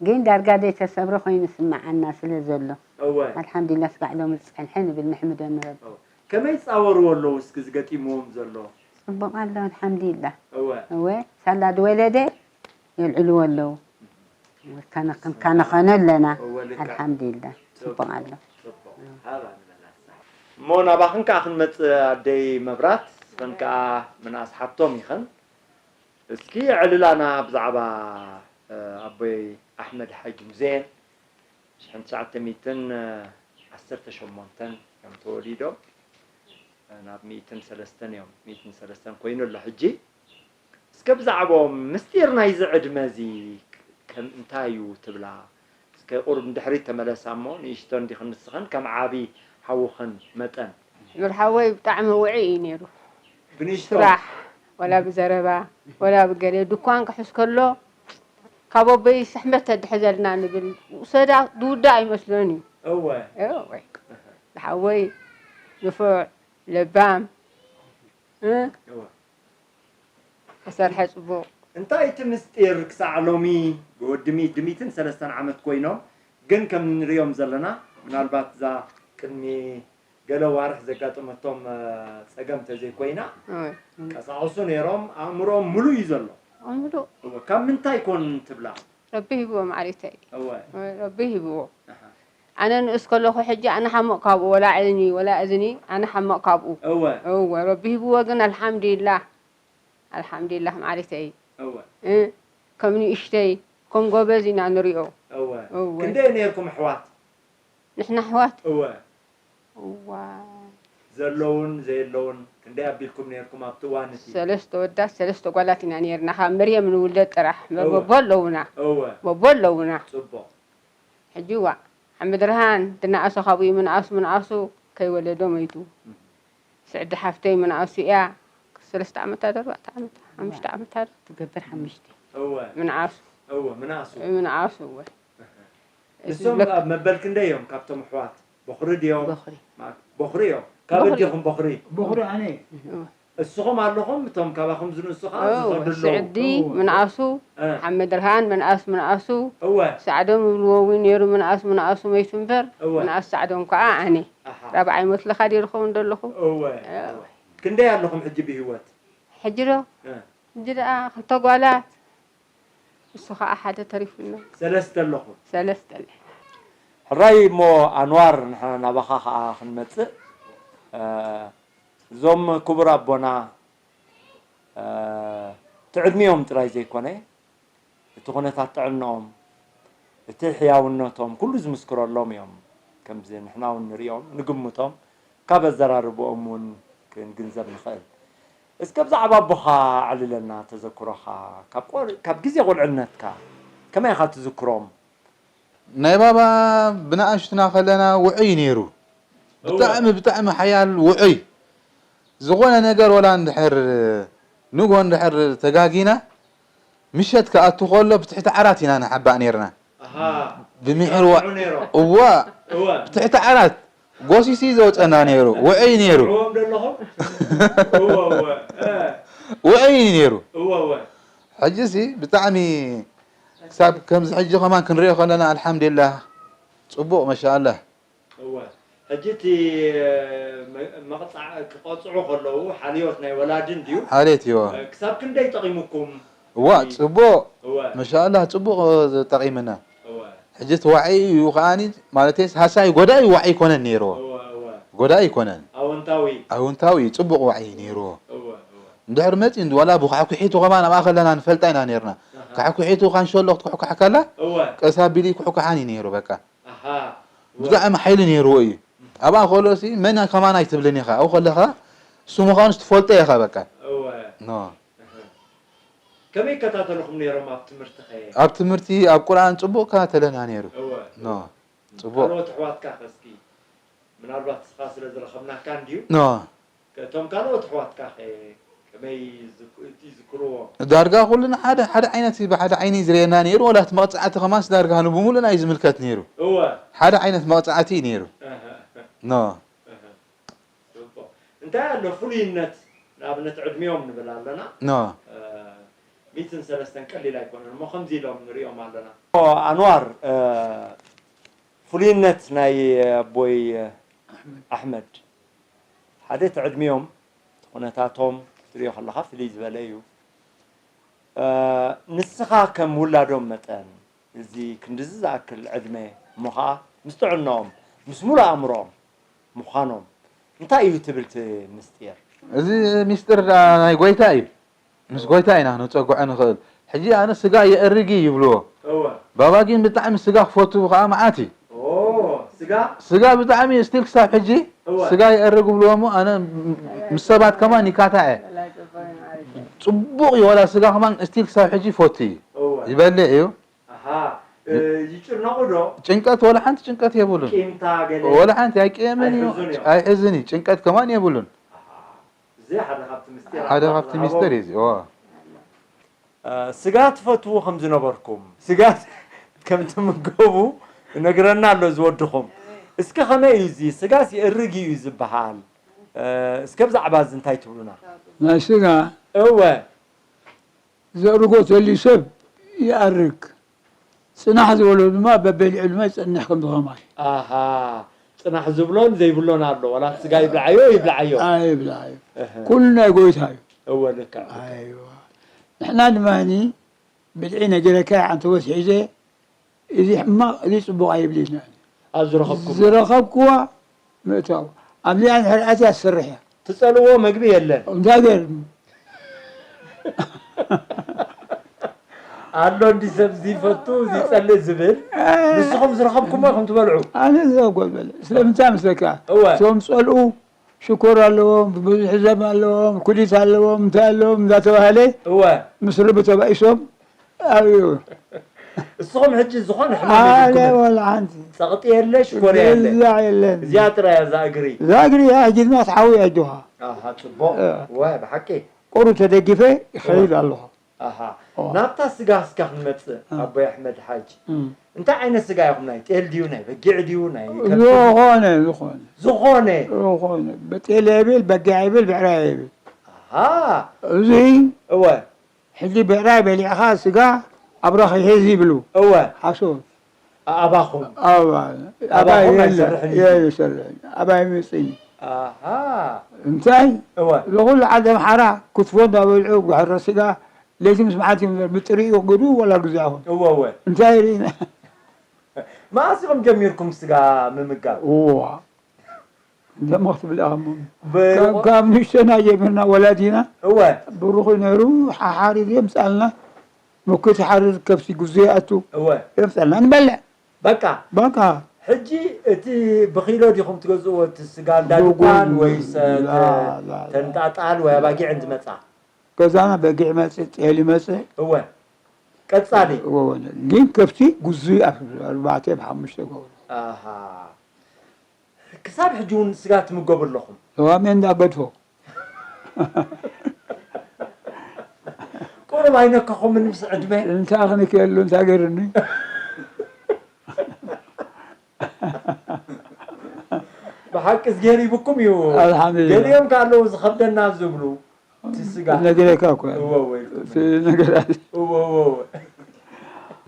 ግን ዳርጋ ዘይተሰብረ ኮይኑ ስማዓና ስለ ዘሎ እወ ኣልሓምዱሊላ ስጋዕ ሎሚ ዝፀንሐ ንብል ንሕምዶ ንረብ ከመይ ፃወርዎ ኣለዉ እስኪ ዝገጢምዎም ዘሎ ፅቡቕ ኣሎ ኣልሓምዱሊላ እወ እወ ሳላ ዝወለደ የልዕልዎ ኣለዉ ካነኸኖ ኣለና እወ ልክዕ ኣልሓምዱሊላ ፅቡቕ ኣሎ ጽቡቕ። ሃባ ንበላ ንስሓ። እሞ ናባኽን ከኣ ክንመጽእ ኣደይ መብራት፣ ንስኽን ከኣ ምንኣስ ሓብቶም ኢኽን። እስኪ ኣዕልላና ብዛዕባ ኣቦይ ኣሕመድ ሓጅ ሙዜን ሽሕን ትሽዓተ ሚእትን ዓሰርተ ሸሞንተን እዮም ተወሊዶም። ናብ ሚእትን ሰለስተን እዮም፣ ሚእትን ሰለስተን ኮይኑ ኣሎ ሕጂ። እስከ ብዛዕባኦም ምስጢር ናይዚ ዕድመ እዚ ከም እንታይ እዩ ትብላ? እስከ ቁሩብ ንድሕሪት ተመለሳ እሞ ንእሽቶ እንዲኽን ንስኽን ከም ዓቢ ሓውኽን መጠን። ኑር ሓወይ ብጣዕሚ ውዑይ እዩ ነይሩ። ብንእሽቶ ስራሕ ወላ ብዘረባ ወላ ብገለ ድኳን ክሕዝ ከሎ ካብ ኣቦይ ስሕመት ተድሕዘልና ንብል ውሰዳ ዝውዳእ ኣይመስሎን እዩ። እወ እወ ዝሓወይ ንፉዕ ለባም እ እወ ዝሰርሐ ፅቡቕ እንታይ እቲ ምስጢር ክሳዕ ሎሚ ብወዲ ሚእቲ፣ ድሚትን ሰለስተን ዓመት ኮይኖም፣ ግን ከም ንሪኦም ዘለና፣ ምናልባት እዛ ቅድሚ ገለ ዋርሕ ዘጋጠመቶም፣ እ፣ ጸገም ተዘይኮይና፣ እወ። ቀሳቕሱ ነይሮም፣ ኣእምሮኦም ምሉእ እዩ ዘሎ። ኣእምሮ እወ፣ ካብ ምንታይ ኮን ትብላ? ረቢ ሂብዎ ማዕሪተይ። እወ። እወ፣ ረቢ ሂብዎ። ኣሃ። ኣነ ንእስ ከለኹ ሕጂ ኣነ ሓመቕ ካብኡ፣ ወላ ዓይኒ፣ ወላ እዝኒ፣ ኣነ ሓመቕ ካብኡ። እወ። እወ፣ ረቢ ሂብዎ ግን ኣልሓምዱሊላህ። ኣልሓምዱሊላህ ማዕሪተይ። እወ። እ፣ ከም ንእሽተይ፣ ከም ጎበዝ ኢና ንሪኦ። እወ። እወ። ክንደይ ነይርኩም ኣሕዋት? ንሕና ኣሕዋት? እወ። እዋ። ዘለውን ዘየለውን ክንደይ ኣቢልኩም ነይርኩም ኣብቲ እዋን እቲ? ሰለስተ ወዳት፣ ሰለስተ ጓላት ኢና ነይርና። ካብ መርየም ንውለድ ጥራሕ። እወ። በቦ ኣለውና። እወ። በቦ ኣለውና። ጽቡቕ። ሕጂ ዋእ፣ ሓመድርሃን ዝነኣሰ ካብኡ ምንኣሱ ምንኣሱ ከይወለዶ ሞይቱ። እህ። ስዕዲ ሓፍተይ ምንኣሱ እያ። ሰለስተ ዓመት ኣዶ፣ ኣርባዕተ ዓመት፣ ሓሙሽተ ዓመት ኣዶ። ትገብር ሓሙሽተ። እወ። ምንኣሱ። እወ፣ ምንኣሱ። ምንኣሱ፣ እወ። እህ። ንሶም ዝብለካ ኣብ መበል ክንደይ እዮም ካብቶም ኣሕዋት? በኹሪ ድዮም? በኹሪ። ማ-፣ በኹሪ እዮም። ካብ በኹሪ። ኣዴኹም በኹሪ? በኹሪ ኣነ። እወ። እስኹም ኣለኹም፣ እቶም ካባኹም ዝንእሱ ኸዓ እወ፣ ዝኸዱ ኣለዉ። ስዕዲ እወ። ምንኣሱ፣ እ። ሓመድርሃን ምንኣስ ምንኣሱ፣ እወ። ሳዕዶም ይብልዎ እውን ነይሩ፣ ምንኣስ ምንኣሱ መይቱ እምበር፣ እወ። ምንኣስ ሳዕዶም ከዓ ኣነ። ኣሃ። ራብዓይ ሞት ለኻ ድየ ዝኸውን ዘለኹ? እወ፣ እወ። እወ። ክንደይ ኣለኹም ሕጂ ብህይወት? ሕጂ ዶ? እ። ሕጂ ደኣ ክልተ ጓላት፣ እሱ ኸዓ ሓደ ተሪፉና። ሰለስተ ኣለኹም? ሰለስተ ኣለና። ሕራይ እሞ ኣንዋር፣ ንሕና ናባኻ ኸዓ ክንመጽእ፣ እ፣ እዞም ክቡር ኣቦና፣ እ፣ እቲ ዕድሚኦም ጥራይ ዘይኮነ፣ እቲ ኩነታት ጥዕንኦም፣ እቲ ሕያውነቶም ኩሉ ዝምስክረሎም እዮም። ከምዚ ንሕና እውን ንሪኦም፣ ንግምቶም፣ ካብ ኣዘራርብኦም እውን ክንግንዘብ ንኽእል። እስከ ብዛዕባ ኣቦኻ ኣዕልለና ተዘክሮኻ፣ ካብ ቆል-፣ ካብ ግዜ ቁልዕነትካ ከመይ ኢኻ ትዝክሮም? ናይ ባባ ብንኣሽቱና ከለና ውዑይ ነይሩ። እወ። ብጣዕሚ፣ ብጣዕሚ ሓያል ውዑይ። ዝኾነ ነገር ወላ እንድሕር ንግሆ እንድሕር ተጋጊና፣ ምሸት ክኣቱ ከሎ ብትሕቲ ዓራት ኢና ንሓባእ ነይርና። ኣሃ። ብምሒር ዋ-፣ ይሰርዑ ነይሮም። እዋ። እወ። ብትሕቲ ዓራት ጎሲሲ ዘውፀና ነይሩ። ውዑይ ነይሩ። ትስምዕዎም ዶ ኣለኹም? እወ፣ እወ። እ። ውዑይ ነይሩ። እወ፣ እወ። ሕጂሲ ብጣዕሚ ክሳብ ከምዚ ሕጂ ከማን ክንሪኦ ከለና ኣልሓምዱሊላህ። ጽቡቕ፣ ማሻኣላህ። እወ። ሕጂ እቲ መ-፣ መቕጻዕ ክቐጽዑ ከለዉ ሓልዮት ናይ ወላዲ እንድዩ። ሓልዮት እዩ። ክሳብ ክንደይ ጠቒሙኩም? እዋ፣ እቲ ጽቡቕ። እወ። ማሻኣላህ፣ ጽቡቕ ጠቒምና። እወ። ሕጂ እቲ ዋዒ እዩ ከኣኒ፣ ማለተይስ ሃሳይ ጎዳኢ ዋዒ ኣይኮነን ነይርዎ። እወ፣ እወ። ጎዳኢ ኣይኮነን። ኣወንታዊ። ኣወንታዊ እዩ፣ ጽቡቕ ዋዒ እዩ ነይርዎ። እወ፣ እወ። እንድሕር መጺኡ እንዲ ዋላ ብኳሕኩሒቱ ከማን ኣብኣ ከለና ንፈልጣ ኢና ነይርና። ኣሃ። ኳሕኩሒቱ ካንሸሎ ክትኩሕኳሕ ከላ፣ እወ። ቀስ ኣቢሉ ይኩሕኳሓን እዩ ነይሩ በቃ። ኣሃ። ብጣዕሚ ሓይሊ ነይርዎ እዩ። ኣብኣ ከሎሲ መን ከማን ኣይትብልን ኢኻ። ኣብኡ ከለኻ እሱ ምዃኑስ ትፈልጦ ኢኻ በቃ። እወ። ኖ። እህ። ከመይ ይከታተልኹም ነይሮም ኣብ ትምህርቲ ኸ? ኣብ ትምህርቲ፣ ኣብ ቁርኣን ጽቡቕ ይከታተለና ነይሩ። እወ። ኖ። ጽቡቕ። ካልኦት ኣሕዋትካ ኸ እስኪ? ምናልባት ንስኻ ስለ ዝረኸብናካ እንድዩ? ኖ። እቶም ካልኦት ኣሕዋትካ ኸ ከመይ ይዝክ-፣ ይዝክርዎ? ዳርጋ ኩልና ሓደ፣ ሓደ ዓይነት እዩ፣ ብሓደ ዓይኒ እዩ ዝርእየና ነይሩ፣ ወላ እቲ መቕጻዕቲ ከማንስ ዳርጋ ንብምሉእና እዩ ዝምልከት ነይሩ። እወ። ሓደ ዓይነት መቕጻዕቲ እዩ ነይሩ። እህ፣ እህ። ኖ። እህ። ጽቡቕ። እንታይ ኣሎ ፍሉይነት? ንኣብነት ዕድሚኦም ንብል ኣለና። ኖ። እ፣ ሚእትን ሰለስተን ቀሊል ኣይኮነን እሞ ከምዚ ኢሎም ንሪኦም ኣለና። ኣንዋር፣ እ፣ ፍሉይነት ናይ ኣቦይ ኣሕመድ። ኣሕመድ፣ ሓደ እቲ ዕድሚኦም፣ እቲ ኩነታቶም ክትሪኦ ከለኻ ፍልይ ዝበለ እዩ። እ፣ ንስኻ ከም ውላዶም መጠን፣ እዚ ክንድዚ ዝኣክል ዕድመ እሞ ኸዓ ምስ ጥዕናኦም፣ ምስ ሙሉእ ኣእምሮኦም ምዃኖም እንታይ እዩ ትብል እቲ ምስጢር? እዚ ምስጢር ደኣ ናይ ጎይታ እዩ። ምስ ጎይታ ኢና ነጸግዖ ንኽእል። ሕጂ ኣነ ስጋ የእርግ እዩ ይብልዎ። እወ። ባባ ግን ብጣዕሚ ስጋ ክፈቱ ከኣ መዓት እዩ። ኦ፣ ስጋ? ስጋ ብጣዕሚ ስቲል ክሳብ ሕጂ እወ። ስጋ የእርግ ይብልዎ እሞ ኣነ ም-፣ ምስ ሰባት ከማን ይካታዕ እየ። ጽቡቕ እዩ ዋላ ስጋ ከማን ስቲል ክሳብ ሕጂ ይፈቱ እዩ። እወ። ይበልዕ እዩ። ኣሃ፣ እ፣ ይጭነቑ ዶ? ጭንቀት፣ ወላ ሓንቲ ጭንቀት የብሉን። ቂምታ ገለ ወላ ሓንቲ ኣይቅየምን እዩ፣ ኣይሕዙን እዮም። ኣይሕዝን እዩ። ጭንቀት ከማን የብሉን። ኣሃ፣ እዚ ሓደ ካብቲ ምስጢራት ሓደ ካብቲ ዝሃቦም። ምስጢር እዩ እዚ፣ እወ። እ፣ ስጋ ትፈትዉ ከም ዝነበርኩም፣ ስጋ ከም ትምገቡ ይነግረና ኣሎ እዚ ወድኹም። እስኪ ከመይ እዩ እዚ? ስጋስ የእርግ እዩ ዝበሃል። እ፣ እስከ ብዛዕባ እዚ እንታይ ትብሉና? ናይ ስጋ እወ። ዘእርጎ ተልዩ ሰብ ይኣርግ። ጽናሕ ዝበሎ ድማ በበሊዑ ድማ ይጸንሕ ከም ዝኸማይ። ኣሃ፣ ጽናሕ ዝብሎን ዘይብሎን ኣሎ። ዋላ እቲ ስጋ ይብልዓዮ፣ ይብልዓዮ። ኣይብልዓዮ። እህ። ኩሉ ናይ ጎይታ እዩ። እወ፣ ልክዕ፣ ልክዕ። ኣይዋ። ንሕና ድማኒ ብልዒ ነጊረካ፣ ኣንተ ወስ ሒዘ፣ እዚ ሕማቕ፣ እዚ ጽቡቕ ኣይብልን። ኣብ ዝረኸብኩዎ። ዝረኸብኩዋ ምእታው። ኣብዚኣ እንድሕር ኣትያ ትሰርሕ እያ። ትጸልዎ መግቢ የለን። እንታይ ገይሩ? ኣሎ እንዲ ሰብ ዝፈቱ፣ ዝጸልእ ዝብል። እ። ንስኹም ዝረኸብኩሞ ኢኹም ትበልዑ። ኣነ ዝረኸብኩ ዝበለ። ስለምንታይ መስለካ? እወ። እቶም ጸልኡ ሽኮር ኣለዎም፣ ብዙሕ ዘም ኣለዎም፣ ኩሊት ኣለዎም፣ እንታይ ኣለዎም እንዳተባህለ እወ። ምስ ርቢ ተባኢሶም ኣብዩ። እስኹም ሕጂ ዝኾነ ሕማም ኣነ የብልኩምን። ወላ ሓንቲ። ጸቕጢ የለ፣ ሽኮር የለ። ገዛ የለን። እዚኣ ጥራይ እያ እዛ እግሪ። እዛ እግሪ እያ፣ ሕጂ ድማ ትሓዊ ኣጆኻ። ኣሃ፣ ጽቡቕ። እ። እወ፣ ብሓቂ። ቁሩብ ተደጊፈ ይኸይድ እወ። ኣለኹ። ኣሃ። እወ። ናብታ ስጋ እስካ ክንመጽእ፣ እ። ኣቦይ ኣሕመድ ሓጅ። እም። እንታይ ዓይነት ስጋ ኢኹም? ናይ ጤል ድዩ? ናይ በጊዕ ድዩ? ናይ ከብቲ ድዩ? ዝኾነ፣ ዝኾነ። ዝኾነ? ዝኾነ። በጤል የብል፣ በጊዕ የብል፣ ብዕራይ የብል። ኣሃ። እዚ እወ። ሕጂ ብዕራይ በሊዕኻ ስጋ ኣብራኺ ሒዝ ይብሉ። እወ። ሓሶት። ኣባኹም? ኣባ-፣ ኣባይ ኣባኹም የለ-፣ ኣይሰርሕን እዩ? የለ፣ ይሰርሕ። ኣባይ መጽእኒ። ኣሃ። እንታይ? እወ። ዝኹሉ ዓዲ ኣምሓራ ክትፎ እንዳበልዑ፣ ጉሕረ ስጋ፣ ለይቲ ምስ መዓልቲ እዮም ዘር-፣ ብጥሪኡ ክገድኡ ዋላ ግዜ ይኹን። እወ፣ እወ። እንታይ ርኢና? መኣስ ኢኹም ጀሚርኩም ስጋ ምምጋብ? እዋ። ደሞ ክትብል ኢኻ እሞ። ብ-፣ ካብ፣ ካብ ንእሽተና ጀሚርና ወላዲና እወ። ብሩኽ ነይሩ፣ ሓሓሪር የምጻልና፣ ምኩት ሓሪር ከብቲ ጉዞ ይኣቱ እወ። የምጻልና ንበልዕ። በቃ። በቃ። ሕጂ እቲ ብኪሎ ዲኹም ትገዝእዎ እቲ ስጋ እንዳ ብጉ-፣ ድኳን ወይስ ላ፣ ተ-፣ ላ፣ ላ። ተንጣጣል ወይ ኣባጊዕን ዝመጻ? ገዛና በጊዕ ይመጽእ፣ ጤል ይመጽእ። እወ። ቀጻሊ። እወ፣ ግን ከብቲ ጉዙይ ኣብ ኣርባዕተ ብሓሙሽተ ገብሩ። ኣሃ። ክሳብ ሕጂ እውን ስጋ ትምገቡ ኣለኹም? እዋ፣ ሜንዳ ገድፎ። ቁሩብ ኣይነካኹምን ምስ ዕድመ? እንታይ ክንክየሉ፣ እንታይ ገይሩኒ? ብሓቂ እዝጌር ይብኩም እዩ። ኣልሓምዱሊላህ። ገሊኦም ከ ኣለዉ ዝኸብደና ዝብሉ፣ እቲ ስጋ። ነግረካ እኮ እያ። እወ፣ እወ፣ ኢልኩም። እቲ ነገራት። እወ፣ እወ፣ እወ።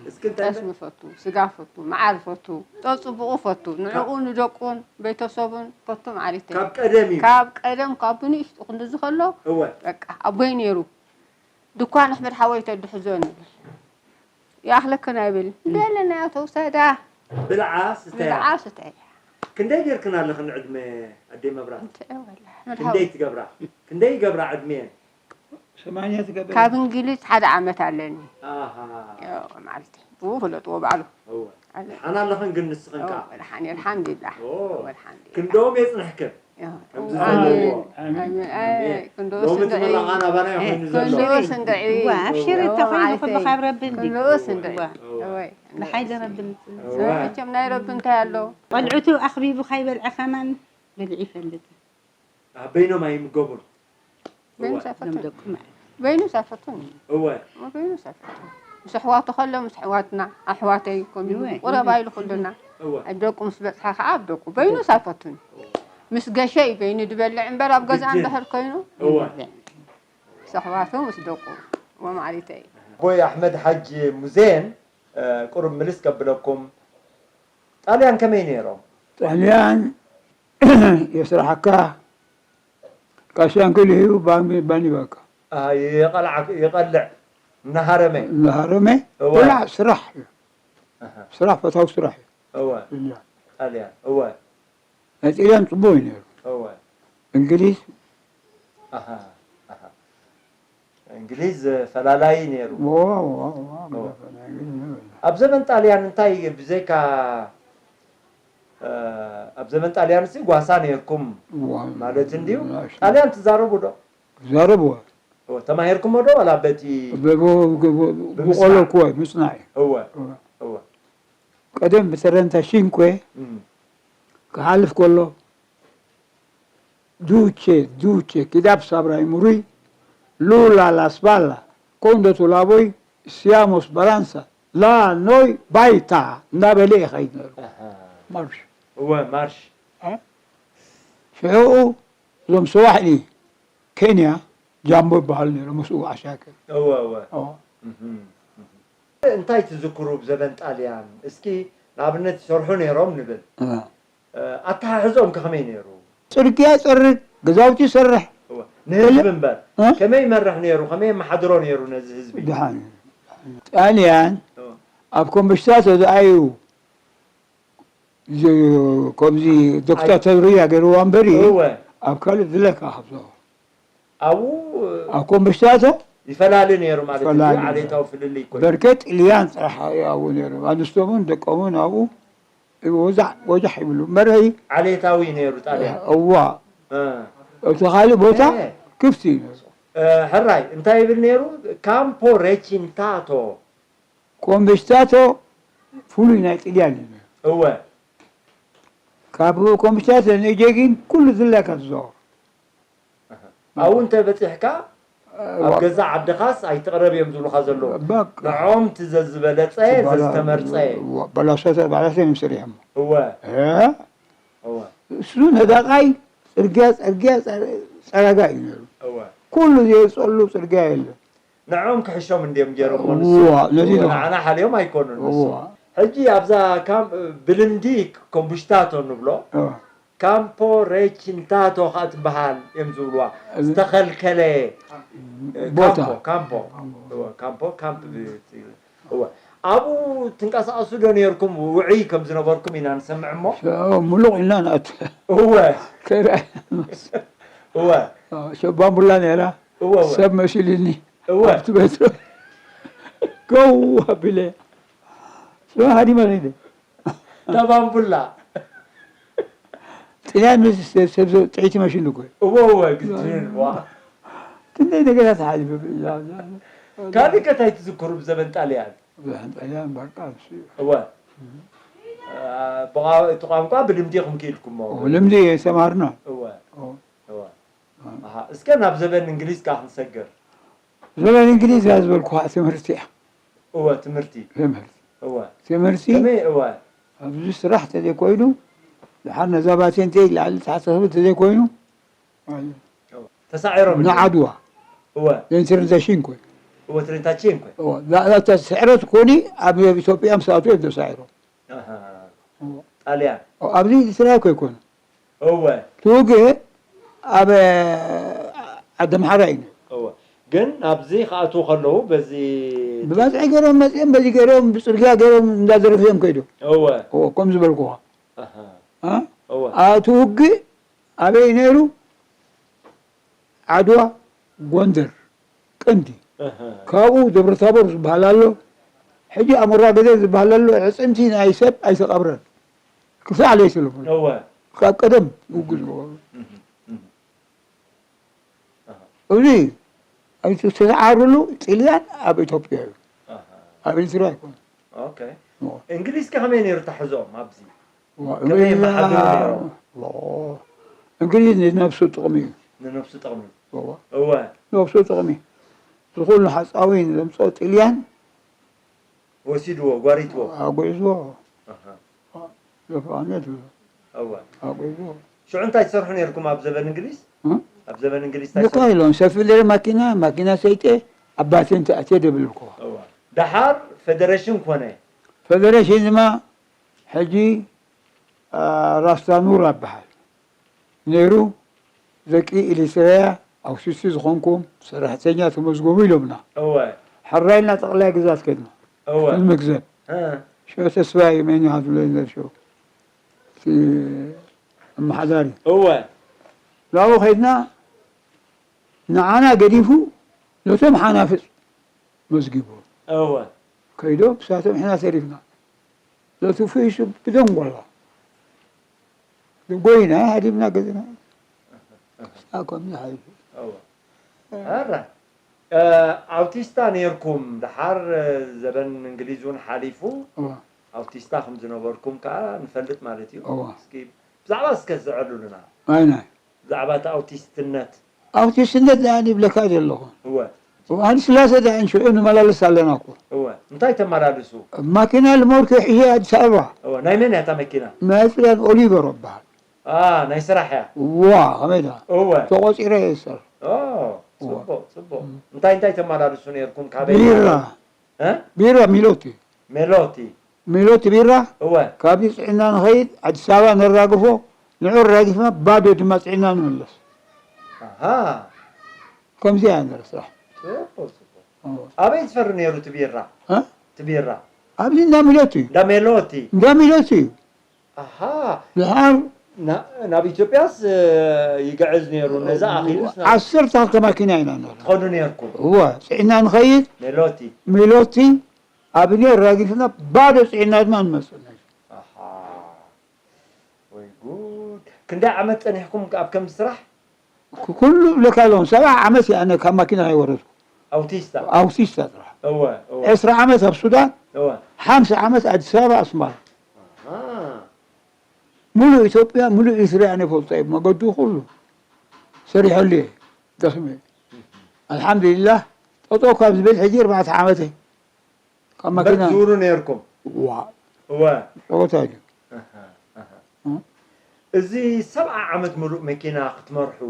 እስኪ እንታይ ጠስሚ ፈቱ፣ ስጋ ፈቱ፣ መዓር ፈቱ፣ ጸጽቡቑ ፈቱ። ንዕኡ፣ ካብ ንደቁን ቤተሰቡን ፈቱ ማዕሪተይ። ካብ ቀደም እዩ። ካብ ቀደም፣ ካብ ብንእሽቱ ክንድዚ ከሎ፣ እወ። በቃ፣ ኣቦይ ነይሩ። ድኳን ኣሕመድ ሓወይ ተድሕዞ ንብል። ይኣኽለክን ኣይብል። እም። ደለናዮ ተውሰዳ። ብልዓ ስተያ። ብልዓ ስተያ። ክንደይ ጌርክን ኣለኽን ዕድመ ኣደይ መብራት? እንተ ወላ፣ ኣሕመድ ክንደይ ሓወይ። ትገብራ? ክንደይ ይገብራ ዕድሜን? ሰማንያ ትገብር። ካብ እንግሊዝ ሓደ ዓመት ኣለኒ። ኣሃ። ያው፣ ማለተይ፣ ብኡ ፍለጥዎ ባዕሉ። እወ። ኣለ። ደሓን ኣለኽን ግን ንስኽን ከኣ? እወ፣ ደሓን እየ፣ ኣልሓምዱሊላህ። ኦ። እወ፣ ኣልሓምዱሊላህ። ክንድኦም የጽንሕክን። እወ። ከምዚ ኣሜን። ዘለዎ። ኣሜን። ኣሜን። ኣይ፣ ኣሜን። ክንድኡ ሎሚ ስንድዒ። ትምረቓ ናባና እዩ ኮይኑ ዘሎ። ክንድኡ ስንድዒ። እወ፣ ኣብሽር፣ እወ፣ እንተኾይኑ ማለተይ። ኩሉ ካብ ረቢ እንዲ። ክንድኡ ስንድዒ። እወ። እወ። እወ። ብሓይሊ ረቢ ንጽሊ። እወ። መቸም ናይ ረቢ እንታይ ኣሎ? ቆልዑቱ ኣኽቢቡ ካይበልዐ ከማን በሊዑ ይፈልጥ። ኣ፣ በይኖም ኣይምገቡን። በይኑ እወ። ሳይፈቱን። ሎም ደቁ ማለት። በይኑ ሳይፈቱን። እወ። በይኑ ሳይፈቱን። ምስ ኣሕዋቱ ከሎ ምስ ኣሕዋትና፣ ኣሕዋተይ ኮሚሉ እወ። ቁረባ ኢሉ ኩልና። እወ። ኣብ ደቁ ምስ በጽሐ ከኣ ኣብ ደቁ። በይኑ ሳይፈቱን። እወ። ምስ ገሸ እዩ በይኑ ድበልዕ እምበር ኣብ ገዛ ግድን። እንድሕር ኮይኑ እወ። ይበልዕ። ምስ ኣሕዋቱ ምስ ደቁ። እወ ማዕሪተይ። ኣቦይ ኣሕመድ ሓጅ ሙዜን፣ እ፣ ቁሩብ ምልስ ከብለኩም። ጣልያን ከመይ ነይሮም? ጣልያን የስራሓካ፣ ካሻንክል ሂቡ ባን-፣ ባን ይበካ። ኣሃ፣ ይቐልዓ-፣ ይቐልዕ። እናሃረመ። እናሃረመ፣ እወ። ብላዕ ስራሕ እዩ። ኣሃ። ስራሕ፣ ፈታዊ ስራሕ እዩ። እወ። እያ። ጣልያን፣ እወ። ናይ ጣልያን ጽቡቕ እዩ ነይሩ። እወ። እንግሊዝ። ኣሃ፣ ኣሃ። እንግሊዝ ፈላላዪ ነይሩ። ዋ፣ ዋ፣ ዋ፣ እወ። ፈላላዪ ነይሩ። ኣብ ዘመን ጣልያን እንታይ ብዘይካ፣ እ፣ ኣብ ዘመን ጣልያን ሲ ጓሳ ነይርኩም ዋ፣ ማለት እንድዩ? ዋ፣ ጣልያን ትዛረቡ ዶ? ትዛረብዋ። እወ፣ ተማሂርኩሞ ዶ ዋላ በቲ ብ-፣ ብ-፣ ብ-፣ ብ-፣ ብምስማዕ? ብቆሎ እኮ ምጽናዕ እዩ። እወ፣ እወ። እወ። ቀደም ብተረንታ ሺንኮ እም። ክሓልፍ ከሎ፣ ዱቼ፣ ዱቼ፣ ኪዳብ ሳብራይ ሙሪ፣ ሉላ ላስባላ፣ ኮንዶ ቱላቦይ፣ ሲያሞስ ባላንሳ፣ ላ ኖይ ባይታ እናበለ ይኸይድ ነይሩ። ኣሃ። ማርሽ። እወ፣ ማርሽ። እ? ሽዑኡ እዞም ሰዋሕሊ ኬንያ ጃምቦ ይበሃሉ ነይሮም፣ ምስኡ ዓሻክር። እወ እወ እዎ። እህም፣ እህም። እንታይ ትዝክሩ ብዘበን ጣልያን? እስኪ ንኣብነት ይሰርሑ ነይሮም ንብል። እዎ። ኣተሓሕዝኦም ከ ከመይ ነይሩ? ጽርግያ ይጸርግ፣ ገዛውቲ ይሰርሕ። እወ። ንህዝቢ እምበር እ? ከመይ ይመርሕ ነይሩ? ከመይ የመሓድሮ ነይሩ ነዚ ህዝቢ? ደሓን። ጣልያን እወ። ኣብ ኮምብሽታቶ ዝኣዩ ዝ- ከምዚ ዶክተር ተብርያ ገይርዋ እምበሪ እወ። ኣብ ካልእ ዝለካ ካብዞ ኣብኡ ኣብ ኮምብሽታቶ ይፈላለ ነይሩ ማለት እዩ። ይፈላለ ነይሩ። ዓሌታዊ ፍልልይ እኮ እዩ። በርከ ጥልያን ጥራሕ ኣብኡ ነይሩ። ኣንስቶምን ደቆምን ኣብኡ ወዛሕ ወጃሕ ይብሉ። መርሀይ ዓሌታዊ ነይሩ ጣልያን። እዋ እ። እቲ ካልእ ቦታ እ። ክፍቲ እዩ ነይሩ። እ፣ ሕራይ እንታይ ይብል ነይሩ? ካምፖ ሬቺንታቶ። ኮምብሽታቶ ፍሉይ ናይ ጥልያን እዩ ነይሩ። እወ። ካብ ኮምብሽታቶ ንእጀጊን ኩሉ ዝለካ ትዘዋወር። ኣብኡ እንተ በጺሕካ ኣብ ዋ- ገዛ ዓድኻስ ኣይትቕረብ እዮም ዝብሉኻ ዘለዉ። በቃ። ንዖም እቲ ዘዝበለጸ ባላ- ዘዝተመርጸ። ዋ- ባላሶተ ባላሶ እዮም ሰሪሖሞ። እወ እ? እወ እሱ ነዳቓይ ጽርግያ ጽርግያ ጸረ- ጸረጋ እዩ ነይሩ። እወ ኩሉ ዘየውፀሉ ጽርግያ የለን። ንዖም ክሕሾም እንድዮም ገይሮሞ። እዋ፣ ነዚ ኢልኻ። ንዓና ሓልዮም ኣይኮኑን ንሱ። እዋ። ሕጂ ኣብዛ ካም ብልምዲ ኮምቡሽታቶ ንብሎ እዋ። ካምፖ ሬቺንታቶ ከዓ ትበሃል እዮም ዝብልዋ። እዚ ዝተኸልከለ ቦታ። ካምፖ ካምፖ እወ፣ ካምፖ ካምፕ ብ- እወ። ኣብኡ ትንቀሳቐሱ ዶ ነርኩም? ውዑይ ከም ዝነበርኩም ኢና ንሰምዕ እሞ። ሸ- ሙሉቕ ኢልና ንኣት እወ ከይዳ እወ ሸባምቡላ ነይራ እወ እወ ሰብ መሲልኒ እወ ኣብቲ ቤት ገው ኣቢለ ስለ ሃዲመ ከይደ ተባምቡላ ጥልያን ምስ ሰብ ሰብ ጥዒቲ መሽሉ እኮ እዩ። እወ እወ ግድን ዋ ክንደይ ነገራት ሓሊፈ ካልእ ከ እንታይ ትዝክሩ ብዘበን ጣልያን? ብዙሕ ጥልያን በቃ እሱ እዩ። እወ አ፣ ብቓ- እቲ ቋንቋ ብልምዲ ኢኹም ክኢልኩሞ። ኦ፣ ልምዲ ተማርና እወ ኦ። እወ ኣሃ፣ እስከ ናብ ዘበን እንግሊዝ ከኣ ክንሰግር። ዘበን እንግሊዝ እያ ዝበልኩኻ ትምህርቲ እያ። እወ ትምህርቲ ትምህርቲ እወ ትምህርቲ ከመይ እወ ኣብዚ ስራሕ ተዘይኮይኑ ድሓር ነዛ ባቴንተ ላዕሊ ታሕቲ ክብል ተዘይኮይኑ እወ። ተሳዒሮም እንድዮም። ንዓድዋ እወ ኢንተርናሽን ኮይ እወ ትሬንታችን ኮይ ስዕረት ኮኒ ኣብ ኢትዮጵያ ምስ ኣትዉ እዮም ተሳዒሮም። ኣሃ። ጣልያን ኣብዚ ትራይ ኮይ ኮኑ እወ ትውግእ ኣብ ዓዲ ኣምሓራ እዩ። እወ ግን ኣብዚ ክኣትዉ ከለዉ በዚ ብባፅሒ ገይሮም መፅኦም በዚ ገይሮም ብፅርግያ ገይሮም እንዳደረፉ እዮም ከይዶም። እወ እዎ፣ ከም ዝበልኩኻ ኣሃ። እ? እወ እቲ ውግእ ኣበይ ነይሩ? ዓድዋ፣ ጎንደር ቀንዲ። ኣሃ። ካብኡ ደብረታቦር ዝበሃል ኣሎ። ሕጂ ኣሞራ ገደል ዝበሃል ኣሎ። ኣዕፅምቲ ናይ ሰብ ኣይተቐብረን ክሳዕ ለይቲ ሎሚ። እወ ካብ ቀደም ውግእ ዝገበሩ እህ፣ እህ። ኣሃ። እዚ ኣይተሰዓርሉ ጥልያን ኣብ ኢትዮጵያ እዩ፣ ኣሃ። ኣብ ኤርትራ ኣይኮነ። ኦኬ። እንግሊዝ ከ ከመይ ነይሩ ታሕዞም ኣብዚ? ዋ፣ ከመይ የመሓድሩ ነይሮም? ዋ፣ እንግሊዝ ንነብሱ ጥቕሚ እዩ። ንነብሱ ጥቕሚ። ዋ፣ እወ ነብሱ ጥቕሚ ዝኹሉ ሓፃዊ ዘምፅኦ ጥልያን ወሲድዎ ጓሪትዎ። ኣጉዕዝዎ ኣሃ። ዘፍቃነት እዩ እወ ኣጉዕዝዎ። ሽዑ እንታይ ትሰርሑ ነርኩም ኣብ ዘበን እንግሊዝ? እ? ኣብ ዘበን እንግሊዝ እንታይ ልካ ትሰርሑ? ኢሎም ሰፊ ደረ ማኪና ማኪና ሰይጠ ኣባቴን ተኣትየ ደብልልኩ እወ ዳሓር ፈደረሽን ኮነ። ፈደረሽን ድማ ሕጂ ራስታ ኑር ኣበሃል ነይሩ። ደቂ ኤሪትራያ ኣውቲስቲ ዝኾንኩም ሰራሕተኛ ተመዝገቡ ኢሎምና። እወ ሕራይልና ጠቕላይ ግዛት ከድና እወ ንምግዘብ እ፣ ሽዑ ተስፋይ መን ይሃ ዝብሎ ነበር ሽዑ እቲ ኣመሓዳሪ እወ ናብኡ ከይድና ንዓና ገዲፉ ነቶም ሓናፍፅ መዝጊቡ እወ ከይዶም ብሳቶም ሕና ተሪፍና። ነቲ ፍይሱ ብደንጎላ ጎይና ሃዲምና ገዝና። ክሳብ ከምዚ ሓሊፉ። እወ ኣራ እ፣ ኣውቲስታ ነርኩም ድሓር እ፣ ዘበን እንግሊዝ እውን ሓሊፉ እዋ፣ ኣውቲስታ ከም ዝነበርኩም ከዓ ንፈልጥ ማለት እዩ። እዋ። እስኪ ብዛዕባ እስከ ዝዕሉልና ኣይ ናይ ብዛዕባ እቲ ኣውቲስትነት ኣውቲስትነት ደኣ ይብለካ ዘለኹ። እወ ሃይለ ስላሴ ደኣ ሽዑ ንመላለስ ኣለና እኮ። እወ እንታይ ተመላልሱ? ማኪና ልሞርኪ ሕየ ኣዲስ ኣበባ እወ ናይ መን እያ እታ መኪና? ናይ ጥልያን ኦሊቨር ይበሃል። አ ናይ ስራሕ እያ። ዋ ከመይ ደኣ እወ ተቆፂረ እየ ዝሰርሕ። ኦ እወ። ጽቡቕ፣ ጽቡቕ። እም። እንታይ እንታይ ተመላልሱ ነይርኩም? ካበይ ቢራ። ናበይ? እ? ቢራ ሚሎቲ። ሜሎቲ። ሚሎቲ ቢራ። እወ። ካብዚ ጽዒና ንኸይድ፣ ኣዲስ ኣበባ ነራግፎ፣ ንዑ ኣራጊፍና ባዶ ድማ ጽዒና ንምለስ። ኣሃ። ከምዚ እያ ነይራ ስራሕ። ጽቡቕ፣ ጽቡቕ። እወ። ኣበይ ዝፈሪ ነይሩ እቲ ቢራ? እ? እቲ ቢራ? ኣብዚ እንዳ ሚሎቲ እዩ። እንዳ ሜሎቲ? እንዳ ሚሎቲ እዩ። ኣሃ። ድሓር ና-፣ ናብ ኢትዮጵያስ፣ እ፣ ይግዕዝ ነይሩ። ነዛ ኣኺሉስ ናብ ዓሰርተ ክልተ ማኪና ኢና ነርና። ትኸዱ ነይርኩም? እወ፣ ጽዒና ንኸይድ። ሜሎቲ። ሜሎቲ፣ ኣብኔ ኣራጊፍና ባዶ ጽዒና ድማ ንመጽእ ነይሩ። ኣሃ። ወይ ጉድ። ክንደይ ዓመት ጸኒሕኩም ኣብ ከምዚ ስራሕ? ኩ-፣ ኩሉ እብለካ ኣለኹ፣ ሰብዓ ዓመት እየ ኣነ ካብ ማኪና ከይወረድኩ። ኣውቲስታ? ኣውቲስታ ጥራሕ። እወ፣ እወ። ዕስራ ዓመት ኣብ ሱዳን፣ እወ። ሓምሳ ዓመት ኣዲስ ኣበባ፣ ኣስመራ። ኣሃ። ሙሉእ ኢትዮጵያ፣ ሙሉእ ኤርትራ ኣነ ይፈልጦ እየ፣ መገዱ ኩሉ ሰሪሐሉ እየ፣ ደኺመ። ኣልሓምዱሊላህ፣ ጠጠው ካብ ዝብል ሕጂ ኣርባዕተ ዓመት እየ። ካብ እምበር ማኪና ትዝውሩ ነይርኩም? ዋ። እወ። ጸወታ እዩ። ኣሃ፣ ኣሃ። እ? እዚ ሰብዓ ዓመት ሙሉእ መኪና ክትመርሑ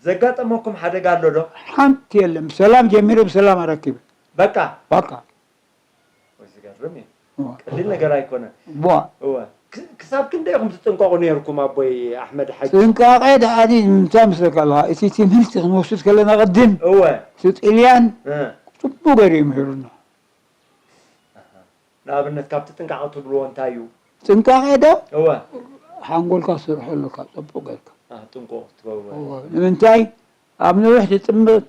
ዘጋጠመኩም ሓደጋ ኣሎ ዶ? ሓንቲ የለን። ብሰላም ጀሚረ ብሰላም ኣረኪበ። በቃ? በቃ። ወይ ዝገርም እዩ። እወ። ቀሊል ነገር ኣይኮነን። ቧ። እወ። ክ-፣ ክሳብ ክንደይ ኢኹም ትጥንቀቑ ነይርኩም ኣቦይ ኣሕመድ ሓጂ? ጥንቃቄ ደኣኒ እንታይ መስለካ ኣለኻ? እቲ ትምህርቲ ክንወስድ ከለና ቅድም እወ። እቲ ጥልያን እ። ጽቡቕ ገይሩ እዩ ምሂሩና። ኣሃ። ንኣብነት ካብቲ ጥንቃቐ ትብልዎ እንታይ እዩ? ጥንቃቐ ዶ? እወ። ሓንጎልካ ትሰርሖ ኣለካ፣ ጽቡቕ ጌርካ። አ፣ ጥንቁቕ ክትገብሮ። እወ። ንምንታይ? ኣብ ነዊሕ ትጥምት፣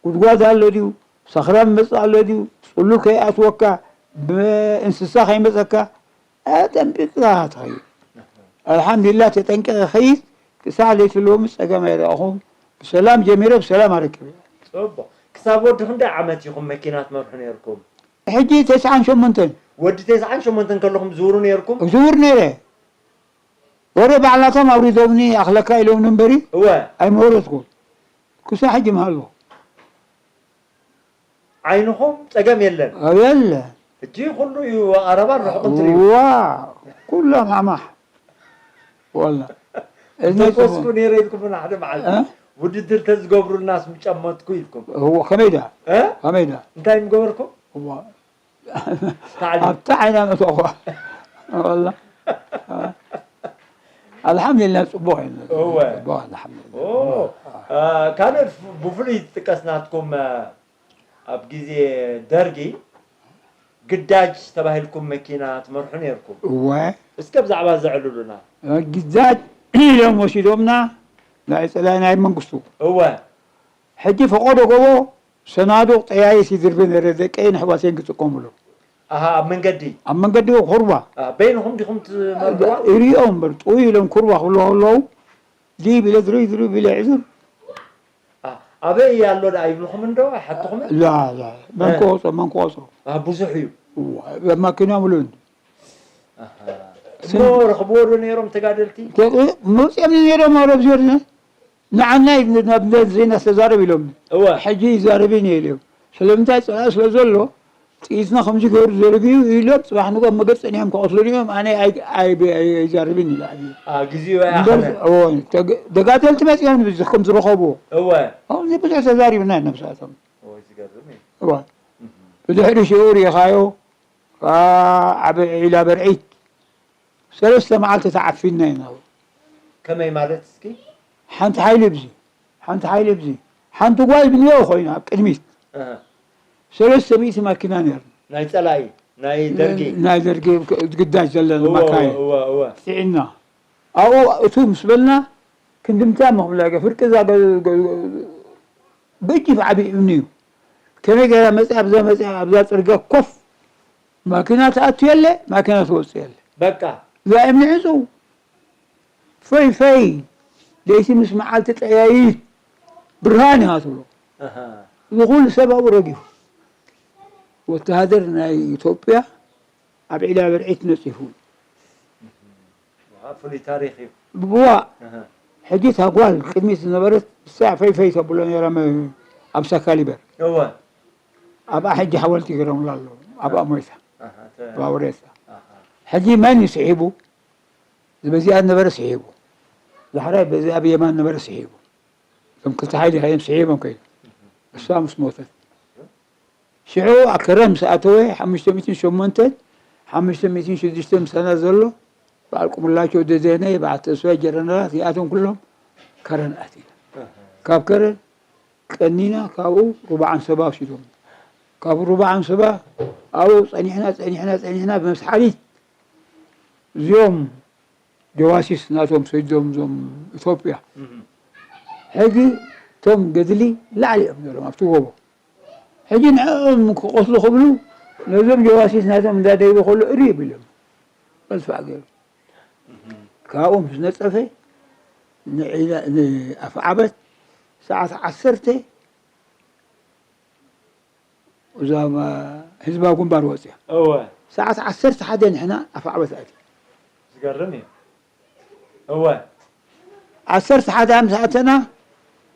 ጉድጓድ ኣሎ ድዩ? ሰኽራን መጽእ ኣሎ ድዩ? ጽሉል ከይኣትወካ፣ ብእንስሳ ከይመጸካ፣ ኣጠንቂቕካ ትኸይድ። ኣልሓምዱሊላህ፣ ተጠንቂቐ ኸይድ፣ ክሳዕ ለይቲ ሎሚ ጸገም ኣይረኣኹን። ብሰላም ጀሚረ፣ ብሰላም ኣረኪበ። ጽቡቕ። ክሳብ ወዲ ክንደይ ዓመት ኢኹም መኪና ትመርሑ ነይርኩም? ሕጂ ተስዓን ሸሞንተን። ወዲ ተስዓን ሸሞንተን ከለኹም ትዝውሩ ነይርኩም? እዝውር ነይረ። ወረ ባዕላቶም ኣውሪዶምኒ ኣኽለካ ኢሎምኒ እምበሪ እወ። ኣይመወረድኩን። ክሳዕ ሕጂ ምሃለኹ። ዓይንኹም ጸገም የለን? ኣብ የለ። ሕጂ ኩሉ እዩ ኣቐረባን ርሑቕን ትርእዩ? ዋ፣ ኩሎም ኣማሕ። ወላ። እዝኒ እንተኮስኩ ጽቡቕ። ነይረ ኢልኩምና ሓደ መዓልቲ። እ? ውድድር ተዝገብሩልናስ ምጨመትኩ ኢልኩም። እዎ፣ ከመይ ደኣ? እ? ከመይ ደኣ? እንታይ ምገበርኩም? እዋ። ታዕሊም። ኣብታ ዓይና መእተኹዋ። ወላ። ኣልሓምዱሊላህ፣ ጽቡቕ እዩ። እወ። ጽቡቕ፣ ኣልሓምዱሊላህ። ኦ፣ አ፣ ካልእ ፍ-፣ ብፍሉይ ዝጥቀስ ናትኩም፣ አ፣ ኣብ ግዜ ደርጊ ግዳጅ ተባሂልኩም መኪና ትመርሑ ነይርኩም። እወ። እስከ ብዛዕባ እዚ ኣዕልሉና። ግዳጅ ኢሎም ወሲዶምና ናይ ጸላኢ ናይ መንግስቱ። እወ። ሕጂ ፈቐዶ ጎቦ ሰናዱቕ ጠያይት ይድርቢ ነይረ፣ ደቀይን ኣሕዋተይን ክጥቀሙሉ። ኣሃ፣ ኣብ መንገዲ? ኣብ መንገዲ ኩርባ። አ፣ በይንኹም ዲኹም ትመርሕዋ? ይሪኦም እምበር፣ ጥውይ ኢሎም ኩርባ ክብልዎ ከለዉ፣ ዲብ ኢለ ድሩይ ድሩይ ቢለ ይዕዝር። አ፣ ኣበይ ኣሎ ደኣ ይብልኹም እንዶ ኣይሓትኹምን? ላ፣ ላ፣ መን እ። ክቆጽሮ፣ መን ክቆጽሮ? አ፣ ብዙሕ እዩ። እዋ፣ ማኪና ምሉእ እንዲ። ኣሃ። ስም- እሞ ረኽብዎ ዶ ነይሮም ተጋደልቲ? ተ-፣ መውፅኦም ነይሮም ኣብ ረብዚዮን ንዓና ናብ ዜና ዝተዛረብ ኢሎም። እወ። ሕጂ ይዛረብን እየ ኢሎም። ስለምንታይ? ፀላኢ ስለ ዘሎ ጥይትና ከምዚ ገይሩ ዘርግዩ ኢሎም ፅባሕ ንጎ መገድ ፀኒሖም ክቐትሉኒ እዮም። ኣነ ኣይ-፣ ኣይ-፣ ኣይ-፣ ኣይዛረብን ኢለ ኣብዩ። አ፣ ግዜኡ እምበር፣ ኣይኣኸለን። እወ፣ ተገ-፣ ተጋደልቲ መፂኦም ንብዚ ከም ዝረኸብዎ። እወ። ኣብዚ ብዙሕ ተዛሪብና ኢና ምስኣቶም። እወ፣ ዝገርም እዩ። እወ። እህ። ብድሕሪ ሽዑ ርኢኻዮ፣ ከኣ ዓቢ ዒላ በርዒት ሰለስተ መዓልቲ ተዓፊንና ኢና። ከመይ ማለት እስኪ? ሓንቲ ሓይሊ ብዚ፣ ሓንቲ ሓይሊ ብዚ፣ ሓንቲ ጓል ብንዮ ኮይና ኣብ ቅድሚት። ኣሃ። ሰለስተ ሚእቲ ማኪና ነይርና። ናይ ጸላኢ፣ ናይ ደርጊ? ናይ ደርጊ ግዳጅ ዘለን እወ፣ እወ፣ ማካይን። እወ፣ እወ። ጽዒንና። ኣብኡ እቱ ምስ በልና ክንዲ ምንታይ እሞ ክብለካ፣ ፍርቂ እዛ ገ-፣ ገ-፣ ገ-፣ ገጂፍ ዓቢ እምኒ እዩ። ከመይ ገይራ መጺኣ፣ ኣብዛ መጺኣ፣ ኣብዛ ጽርግያ ኮፍ፣ ማኪና ትኣቱ የለ፣ ማኪና ትወጽእ የለ። በቃ። እዛ እምኒ ዕጹው። ፈይ ፈይ፣ ለይቲ ምስ መዓልቲ ጠያይት፣ ብርሃን ኢኻ ትብሎ። ኣሃ። እዚ ኩሉ ሰብ ኣብኡ ረጊፉ። ወተሃደር ናይ ኢትዮጵያ ኣብ ዒላ በርዒት ነጺፉ። ዋው፣ ፍሉይ ታሪኽ እዩ። ብዋ፣ ኣሃ። ሕጂ እታ ጓል ቅድሚት ዝነበረት፣ ንሳ ፈይ ፈይ ተብሎ ነይራ፣ መ-፣ ኣብ ሳካሊበር። እወ። ኣብኣ ሕጂ ሓወልቲ ገይሮምላ ኣለዉ። ኣብኣ ሞይታ። ኣሃ፣ ተ-፣ ኣብኣ ወሬታ። ኣሃ። ሕጂ መን እዩ ስሒቡ? በዚኣ ዝነበረ ስሒቡ። ዳሕራይ በዚኣ ብየማን ዝነበረ ስሒቡ። እቶም ክልተ ሓይሊ ከይም ስሒቦም ከይዱ። እሳ ምስ ሞተት ሽዑ ኣብ ከረን ምስ ኣተወ ሓሙሽተ ሚእትን ሸሞንተን ሓሙሽተ ሚእትን ሽዱሽተን ምሳና ዘሎ በዓል ቁምላቸው ደጀነ፣ በዓል ተስፋይ ጀረናላት እዚኣቶም ኩሎም ከረን ኣቲና። ካብ ከረን ቀኒና ካብኡ ሩባ ዓንሰባ ወሲዶም። ካብ ሩባ ዓንሰባ ኣብኡ ጸኒሕና ጸኒሕና ጸኒሕና ብመስሓሊት እዚኦም ጀዋሲስ ናቶም ሰዲዶም እዞም ኢትዮጵያ። ሕጂ እቶም ገድሊ ላዕሊ እዮም ነይሮም ኣብቲ ጎቦ። ሕጂ ንዕኦም ክቐትሉ ክብሉ ነዞም ጀዋሲስ ናቶም እንዳደይቡ ከሎ እሪ ቢሎም መድፍዕ ገይሩ። ካብኡ ምስ ነጸፈ ንዒላ- ንኣፍዓበት ሰዓት ዓሰርተ እዛ ህዝባዊ ግንባር ወፅያ። እወ። ሰዓት ዓሰርተ ሓደ ንሕና ኣፍዓበት ኣትዩ። ዝገርም እዩ። እወ። ዓሰርተ ሓደ ምስ ኣተና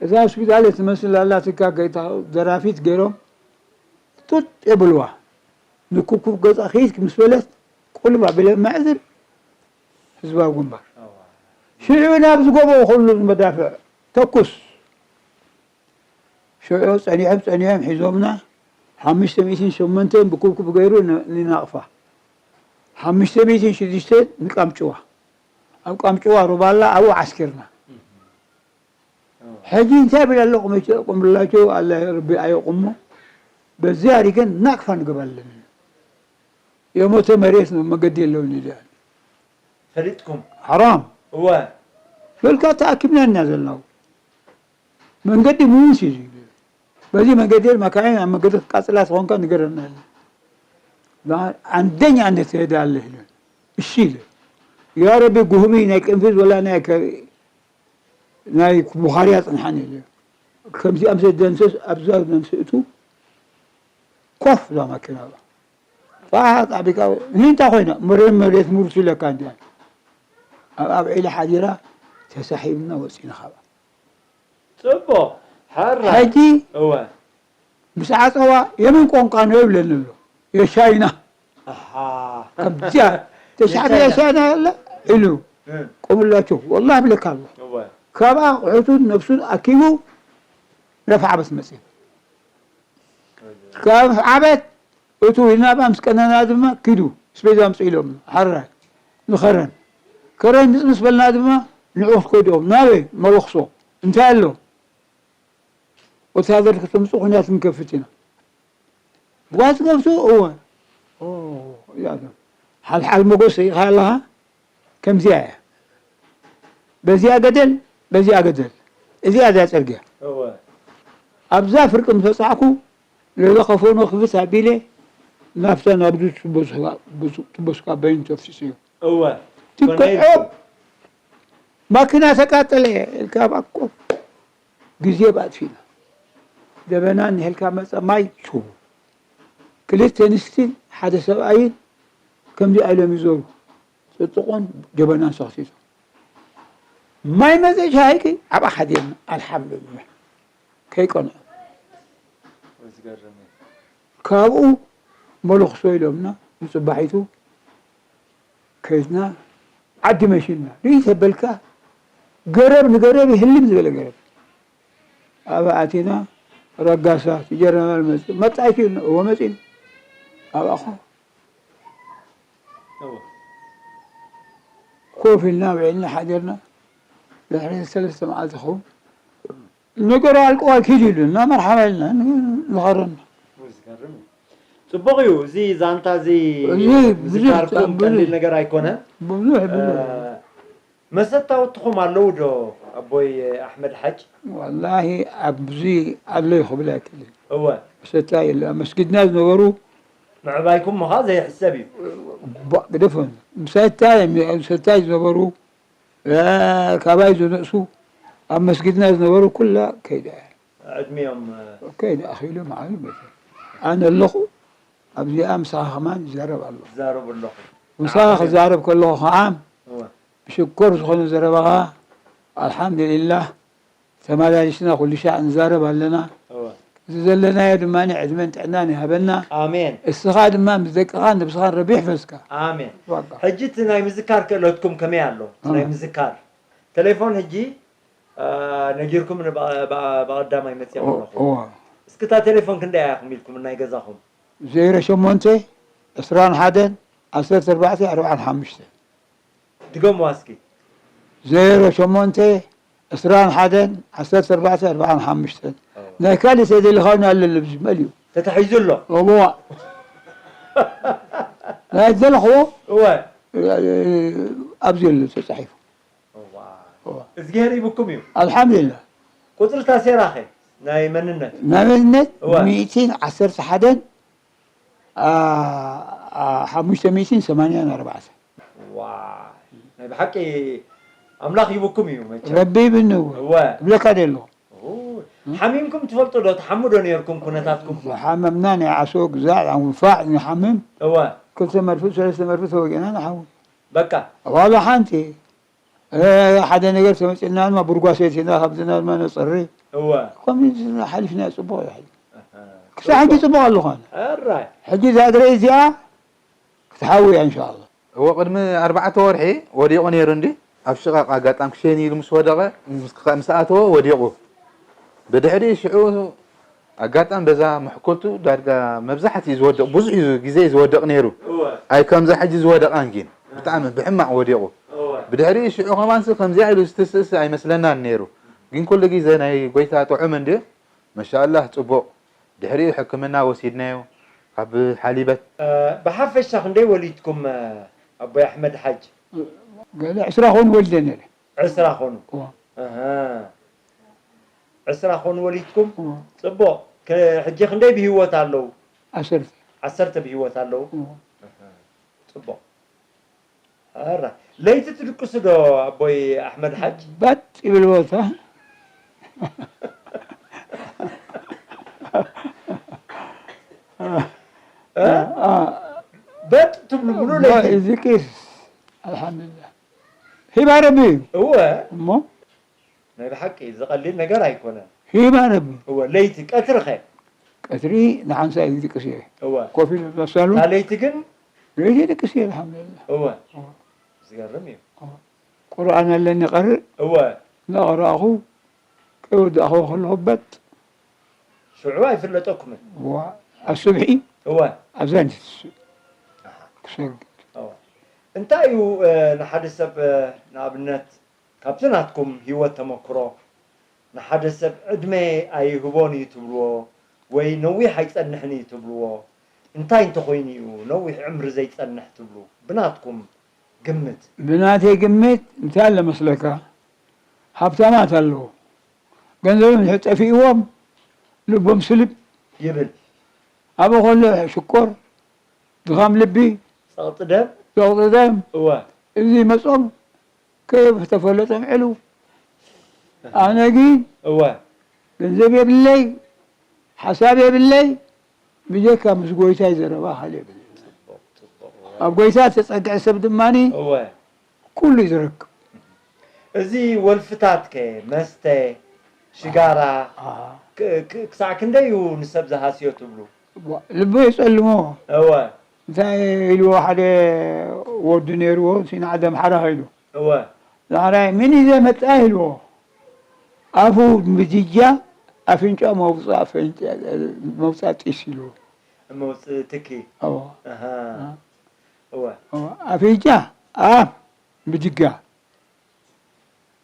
እዛ ሆስፒታል ትመስል ኣላ ትካ ገይታ ደራፊት ገይሮም ጡጥ የብልዋ። ንኩብኩብ ገፃ ኺድ ምስ በለት ቁልባ ብለ መዕዝር ህዝባዊ ግንባር። እወ። ሽዑ ናብ ዝጎቦ ኩሉ መዳፍዕ ተኩስ። ሽዑ ጸኒሖም ጸኒሖም ሒዞምና ሓሙሽተ ሚእትን ሸሞንተን ብኩብኩብ ገይሩ ን- ንናቕፋ ሓሙሽተ ሚእትን ሽዱሽተ ንቃምጭዋ ኣብ ቃምጭዋ ሩባላ ኣብኡ ዓስኪርና። ሕጂ እንታይ ብል ኣሎ ቁምላቸው ኣላ ረቢ ኣየቁሞ በዚያ ሪገን ናቅፋ ንገባለን የሞተ መሬት ነው መገዲ የለውን ይላል። ፈሊጥኩም? ሓራም እወ። በልካ ተኣኪብና ኢና ዘለናው መንገዲ ምውስ እዩ። በዚ መንገዲ መካይን ኣብ መንገዲ ክቃፅላ ዝኾንካ ንገረና። አንደኛ እንደተሄደ አለ ይላል። እሺ ይላል። ያ ረቢ ጉህሚ ናይ ቅንፍዝ ወላ ናይ ከ- ናይ ቡኻርያ ጽንሓን የለ። ከምዚኣም ዘደምሰስ ኣብዛ ደምስእቱ ኮፍ እዛ ማኪና ጣ ጣቢካ ንንታ ኮይና መሬት መሬት ሙርቱ ለካ እንዲያ ኣብ ኣብ ዒላ ሓዲራ ተሳሒብና ወፂና ካብኣ። ጽቡቕ። ሕራይ። ሕጂ እወ። ምስ ዓጸዋ የመን ቋንቋ ነው ይብለኒ ኣሎ። የሻይና። ኣሃ። ከምዚኣ ተሻዕተ የሻይና። የሻይና ኣለ ኢሉ እ። ቆምላቸው ወላሂ ብለካ ኣሎ። እወ። ካብኣ ኣቑሑቱን ነፍሱን ኣኪቡ ነፍዓበት መጽእ። ካብ ዓበት እቱ ኢልና ኣብኣ ምስ ቀነና ድማ ኪዱ ስቤዛ ኣምጽኡ ኢሎም ሓራይ ንኸረን ከረን ምስ በልና ድማ ንዑ ክትከይድኦም ናበይ መለኽሶ እንታይ ኣሎ ወታደር ከተምጽኡ ኩናት ንከፍት ኢና ጓዝ ገብሱ እወ ኦ፣ እዚኣ ሓልሓል መጎስ ርኢኻ ኣለኻ ከምዚኣ እያ በዚኣ ገደል በዚኣ ገደል እዚኣ እዚኣ ጽርግያ እወ። ኣብዛ ፍርቂ ምስ በጻሕኩ ነዛ ከፎኖ ክፍት ኣቢለ ናብታ ናብዚ ትቦስካ በይኑ ተፍሲሰዮ እወ። ትከዖ ኮነ ኢልኩም። ማኪና ተቃጠለ ኢልካ ባኮ ግዜ ባጥፊና ደበና ንሄልካ መጸ ማይ ሽቡ ክልተ ኣንስትን ሓደ ሰብኣይን ከምዚ ኢሎም ይዞሩ ጽጥቆን ጀበናን ሰኽቲቱ ማይ መጸ ሻሂ ኣብኣ ሓዲርና ኣልሓምዱሊላህ ከይቀንዑ ዝገርም እዩ። ካብኡ መለኽሶ ኢሎምና ንጽባሒቱ ከይድና ዓዲ መሽና ርኢ ተበልካ ገረብ ንገረብ ይህልም ዝበለ ገረብ ኣብ ኣቲና ረጋሳ ጀነራል መጽ መጣይቱ ኢልና እወ መጺና ኣብኣኹ እወ። ኮፍ ኢልና ውዒልና ሓዲርና ድሕሪ ሰለስተ መዓልቲ ኸውን ነገሩ ኣልቀዋል ኪድ ኢሉና መርሓባ ኢልና ንኸረና። ዝገርም እዩ። ጽቡቕ እዩ። እዚ ዛንታ እዚ እዚ ብዙሕ ምዝካርኩም ብዙሕ ቀሊል ነገር ኣይኮነን። ብዙሕ እ፣ ብዙሕ። መሰታውትኹም ኣለዉ ዶ ኣቦይ ኣሕመድ ሓጅ? ወላሂ ኣብዚ ኣሎ እዩ ክብል ኣይክእልን። እወ። መሰታ የለ። ኣብ መስጊድና ዝነበሩ ምዕባይኩም ምኻ ዘይሕሰብ እዩ። ባ- ግደፎም። ምሳታ እዮም፣ ምሳታ ዝነበሩ እ፣ ካባይ ዝንእሱ ኣብ መስጊድና ዝነበሩ ኩላ ከይዳ እያ። ዕድሚኦም፣ እ፣ ከይዳ ኣኺሉ መዓሉ መይቱ። ኣነ ኣለኹ ኣብዚኣ ምሳኻ ከማን ይዛረብ ኣለኹ። ትዛረቡ ኣለኹ። ምሳኻ ክዛረብ ከለኹ ከዓ እወ። ብሽኮር ዝኾነ ዘረባኻ ኣልሓምዱሊላህ ተመላሊስና ኩሉ ሻዕ ንዛረብ ኣለና። እወ። እዚ ዘለናዮ ድማ ዕድመን ጥዕናን ይሃበና። ኣሜን። እስኻ ድማ ምስ ደቅኻ ነብስኻን ረቢሕ ፈስካ። ኣሜን። በቃ። ሕጂ እቲ ናይ ምዝካር ክእለትኩም ከመይ ኣሎ? እቲ ናይ ኣሜን። ምዝካር ቴሌፎን ሕጂ፣ አ፣ ነጊርኩም ን-፣ ብ-፣ ብ-፣ ብቐዳማይ መጺኹም ኦ-፣ ኣለኹም። እወ። እስኪ እታ ቴሌፎን ክንደይ እያ ኢኹም ኢልኩም ናይ ገዛኹም? ዜሮ ሸሞንተ ዕስራን ሓደን ዓሰርተ ኣርባዕተ ኣርባዓን ሓሙሽተን። ድገምዋ እስኪ። ዜሮ ሸሞንተ ዕስራን ሓደን ዓሰርተ ኣርባዕተ ኣርባዓን ሓሙሽተን። ናይ ካልእ ተደሊኻውን ኣለሉ ብዝመል እዩ። ተታሒዙ ኣሎ። እሞ ናይ ዘለኽዎ እወ ኣብዚ ኣሎ ተጻሒፉ። እዋ እዝግሄር ይብኩም እዩ። ኣልሓምዱሊላህ። ቁፅሪ ታሴራኸ ናይ መንነት ናይ መንነት እወ። ሚእትን ዓሰርተ ሓደን ሓሙሽተ ሚእትን ሰማንያን ኣርባዕተ። ዋ ናይ ብሓቂ ኣምላኽ ይብኩም እዩ መቸም። ረቢ ይብኒ እወ እወ እብለካ ደሎ ኡይ፣ ሓሚምኩም ትፈልጡ ዶ? ትሓሙ ዶ ነርኩም ኩነታትኩም? ዝሓመምና ናይ ዓሶ ግዛዕ ኣንፋዕ ንሓምም እወ ክልተ መርፍእ ሰለስተ መርፍእ ተወጊዕና ንሓዊ በቃ ዋላ ሓንቲ እ፣ ሓደ ነገር ተመፂና ድማ ብርጓ ሰይትና ካብዚና ድማ ነፅሪ እወ ከምዚ ሓሊፍና ፅቡቅ እዩ። ክሳብ ሕጂ ፅቡቅ ኣለኳን ኣራይ ሕጂ እዛ እግረይ እዚኣ ክትሓዊ እያ እንሻላ። እዎ ቅድሚ ኣርባዕተ ወርሒ ወዲቑ ነይሩ እንዲ ኣብ ሽቓቕ ኣጋጣሚ ክሸን ኢሉ ምስ ወደቐ ምስ ኣተወ ወዲቑ ብድሕሪ ሽዑ ኣጋጣሚ በዛ መሕኮልቱ ዳርጋ መብዛሕትኡ ዝወድቕ ብዙሕ እዩ ግዜ ዝወድቕ ነይሩ እወ ኣይ ከምዛ ሕጂ ዝወደቓን ግን ብጣዕሚ ብሕማቕ ወዲቑ እወ ብድሕሪ ሽዑ ከማንስ ከምዚኣ ኢሉ ዝትስእስ ኣይመስለናን ነይሩ ግን ኩሉ ግዜ ናይ ጎይታ ጥዑም እንድዩ መሻላህ ፅቡቕ ድሕሪኡ ሕክምና ወሲድናዮ ካብ ሓሊበት ብሓፈሻ ክንደይ ወሊድኩም ኣቦይ ኣሕመድ ሓጅ? ገለ ዕስራ ኾን ወልደ ነረ ዕስራ ኾኑ እዋ፣ ኣሃ። ዕስራ ኾኑ ወሊድኩም እዋ፣ ፅቡቕ ከ- ሕጂ ክንደይ ብህይወት ኣለዉ? ዓሰርተ ዓሰርተ ብህይወት ኣለዉ እዋ። ኣሃ። ፅቡቕ ኣራ ለይቲ ትድቅሱ ዶ ኣቦይ ኣሕመድ ሓጅ? ባጥ ይብል ቦታ እ? በጥ ትብሉ ብሉ ለይቲ እዚ ቂስ ኣልሓምዱሊላህ ሂባ ረቢ እዩ እወ እሞ ናይ ብሓቂ ዝቐሊል ነገር ኣይኮነን ሂባ ረቢ እወ ለይቲ ቀትሪ ኸ ቀትሪ ንሓንሳ እዩ ዝቅስ እየ እወ ኮፍ ኢለ መሳሉ እታ ለይቲ ግን ለይቲ ድቅስ እየ ኣልሓምዱሊላህ እወ ዝገርም እዩ ቁርኣን ኣለኒ ቀርእ እወ እናቐረእኹ ከይወዳእኹ ከለኹ በጥ ሽዑ ኣይፍለጠኩምን ዋ ኣሱብሒ እወ ኣብዛን ክሰግድ እወ እንታይ እዩ ንሓደ ሰብ ንኣብነት ካብቲ ናትኩም ህይወት ተመክሮ ንሓደ ሰብ ዕድመ ኣይህቦን እዩ ትብልዎ ወይ ነዊሕ ኣይጸንሕን እዩ ትብልዎ እንታይ እንተኾይኑ እዩ ነዊሕ ዕምሪ ዘይጸንሕ ትብሉ ብናትኩም ግምት ብናተይ ግምት እንታይ ኣለ መስለካ ሃብታማት ኣለዉ ገንዘቦም እንድሕር ጠፊእዎም ልቦም ስልብ ይብል ኣብኡ ከሎ ሽኮር ድኻም ልቢ ጸቕጢ ደም ዘቕጥደም እወ እዚ መጾም ከይተፈለጦም ዕሉ ኣነ ግን እወ ገንዘብ የብለይ ሓሳብ የብለይ ብጀካ ምስ ጎይታይ ዘረባ ካልእ የብለይ ኣብ ጎይታ ተጸግዐ ሰብ ድማ እወ ኩሉ እዩ ዝረክብ እዚ ወልፍታት ከ መስተ ሽጋራ ክ- ክ- ክሳዕ ክንደይ እዩ ንሰብ ዝሃስዮ ትብሉ ልቡ የጸልሞ እወ እንታይ ኢልዎ ሓደ ወዱ ነይርዎ ሲና ዓዲ ኣምሓራ ከይዱ እወ ዛሕራይ ምን ይዘ መጣ ኢልዎ ኣፉ ምድጃ ኣፍንጫ መውፃእ ኣፍንጫ መውፃእ ጢስ ኢልዎ መውፅእ ትኪ ኣዎ ኣሃ። እወ ኣዎ። ኣፍንጫ ኣፍ ምድጃ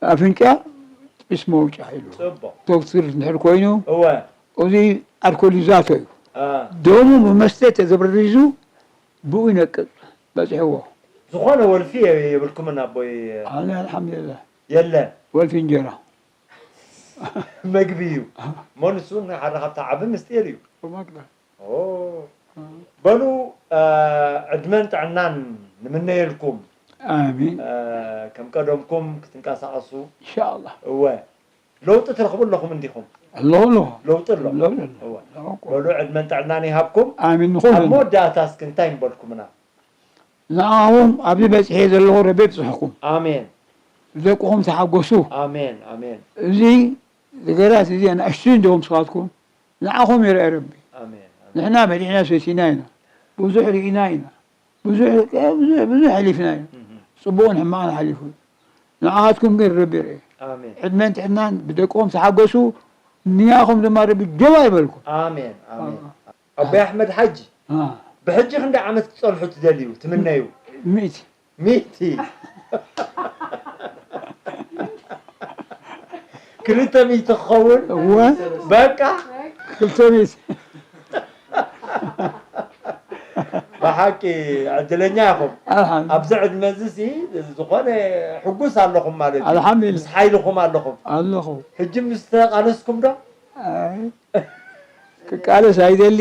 ኣፍንጫ ጢስ መውጫ ኢልዎ ፅቡቅ ዶክተር እንድሕር ኮይኑ እወ እዚ ኣልኮሊዛቶ እዩ አ፣ ደሙ ብመስተ ተዘብሪዙ ብኡ ይነቅፅ በፂሕዎ ዝኾነ ወልፊ የ- የብልኩምን ኣቦይ ኣነ ኣልሓምዱሊላህ የለን ወልፊ እንጀራ መግቢ እዩ እሞ ንሱ ሓደ ካብቲ ዓቢ ምስጢር እዩ ኦ፣ በሉ አ፣ ዕድመን ጥዕናን ንምነየልኩም ኣሚን አ፣ ከም ቀደምኩም ክትንቀሳቐሱ ኢንሻኣላህ እወ ለውጢ ትረኽቡ ኣለኹም እንዲኹም ኣለኹ ኣለኹ ለውጢ ኣሎ ኣለኹ ኣለኹ እወ ኣለኹ በሉ ዕድመን ጥዕናን ይሃብኩም ኣሚን ኣብ ንኹሉ መወዳእታ እስኪ እንታይ ንበልኩምና ንዓኹም ኣብዚ በፂሐ ዘለኹ ረቢ ይብፅሕኩም ኣሜን ብደቅኹም ተሓጎሱ ኣሜን ኣሜን እዚ ነገራት እዚ ኣናእሽቱ እንዲኹም ስኻትኩም ንዓኹም ይርአ ረቢ ኣሜን ኣሜን ንሕና በሊዕና ሰቲና ኢና ብዙሕ ርኢና ኢና ብዙሕ ብዙሕ ብዙሕ ሓሊፍና ኢና እህ፣ ፅቡቕን ሕማቕን ሓሊፉ ንዓኻትኩም ግን ረቢ ይርአ ኣሜን ዕድመን ጥዕናን ብደቅኹም ተሓገሱ ንያኹም ድማ ረቢ ጀባ ይበልኩም። ኣሜን፣ ኣሜን። ኣቦይ ኣሕመድ ሓጂ፣ አ፣ ብሕጂ ክንደይ ዓመት ክትጸንሑ ትደልዩ፣ ትምነዩ? ሚእቲ። ሚእቲ። ክልተ ሚእቲ ክኸውን? እወ፣ በቃ። ክልተ ሚእቲ። ብሓቂ ዕድለኛ ኢኹም። ኣልሓምዱሊላህ። ኣብዚ ዕድመ እዚ ሲ ዝኾነ ሕጉስ ኣለኹም ማለት እዩ። ኣልሓምዱሊላህ። ምስ ሓይልኹም ኣለኹም። ኣለኹ። ሕጂ ምስ ተቓለስኩም ዶ? ኣይ፣ ክቃለስ ኣይደሊ።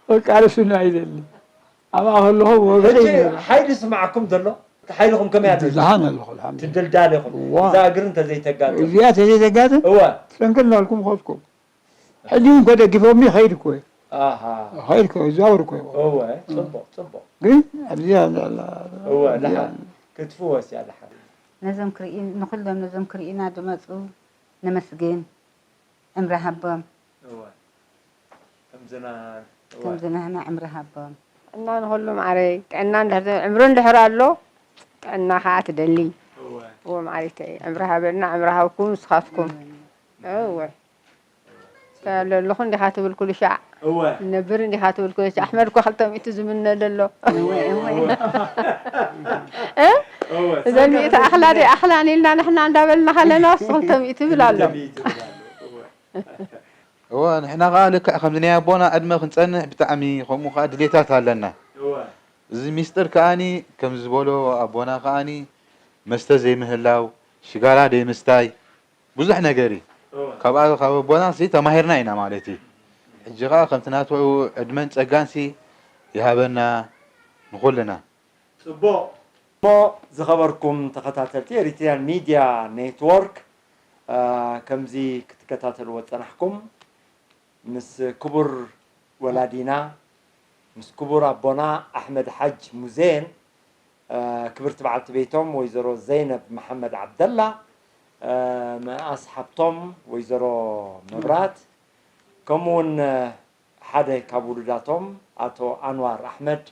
ክቃለስ ውን ኣይደሊ። ኣብኣ ከለኹ ወግዒ ሕጂ ነይራ። ሓይሊ ስማዕኩም ዘሎ? እቲ ሓይልኹም ከመይ ኣሎ? ደሓን ኣለኹ፣ ኣልሓምዱሊላህ። ትድልዳል ኢኹም። እዋ። እዛ እግሪ እንተዘይተጋጥም። እዚኣ ተዘይተጋጥም፣ እወ። ጥንክር እናልኩም ኸድኩም። ሕጂ እውን ከደጊፎም ይኸይድ እኮ እየ። ኣሃ። ኸይድ እኮ እየ፣ እዛወር እኮ እየ። እወ፣ ጽቡቕ፣ ጽቡቕ። ግን ኣብዚኣ ኣላ-፣ እወ፣ ኣብዚኣ ደሓን። ክትፍወስ እያ ደሓን። ነዞም ክርኢ-፣ ንኹሎም ነዞም ክርእዩና ዝመጹ ነመስግን። ዕምሪ ሃቦም። እወ። ከምዝና-፣ እወ። ከምዝናህና ዕምሪ ሃቦም። ጥዕና ንኹሉ ማዕረይ። ጥዕና እንድሕር፣ ዕምሪ እንድሕር ኣሎ፣ ጥዕና ከዓ ትደሊ። እወ። እወ ማዕረይተይ፣ ዕምሪ ሃበና፣ ዕምሪ ሃብኩም ንስኻትኩም። እወ። ተለለኹ እንዲኻ ትብል ኩሉ ሻዕ። እወ። ነብር እንዲኻ ትብል ኩሉ ሻዕ። ኣሕመድ እኮ ክልተ ሚእቲ ዝምነ ዘሎ። እወ፣ እወ። እ? እወ። እዘን ሚእቲ ኣኽላ ደይ ኣኽላን ኢልና ንሕና እንዳበልና ከለና፣ እሱ ክልተ ሚእቲ ይብል ኣሎ። ክልተ ሚእቲ ይብል ኣሎ። እወ። እወ፣ ንሕና ኸዓ ልክዕ ከምዚ ናይ ኣቦና ዕድመ ክንጸንሕ ብጣዕሚ፣ ከምኡ ኸዓ ድሌታት ኣለና። እወ። እዚ ሚስጥር ከኣኒ ከምዚ ዝበሎ ኣቦና ከኣኒ መስተ ዘይምህላው፣ ሽጋራ ዘይምስታይ፣ ብዙሕ ነገር እዩ። እወ። ካብኣ፣ ካብ ኣቦና ሲ ተማሂርና ኢና ማለት እዩ። ሕጂ ኸዓ ከምቲ ናቱ ዕድመን ጸጋን ሲ ይሃበና ንኹልና። ጽቡቕ። እሞ ዝኸበርኩም ተኸታተልቲ ኤሪትሪያን ሚድያ ኔትወርክ፣ አ፣ ከምዚ ክትከታተልዎ ዝጸናሕኩም ምስ ክቡር ወላዲና፣ ምስ ክቡር ኣቦና ኣሕመድ ሓጅ ሙዜን፣ አ፣ ክብርቲ በዓልቲ ቤቶም ወይዘሮ ዘይነብ መሓመድ ዓብደላ፣ አ፣ መኣስ ሓብቶም ወይዘሮ መብራት፣ ከምኡ እውን ሓደ ካብ ውሉዳቶም ኣቶ ኣንዋር ኣሕመድ፣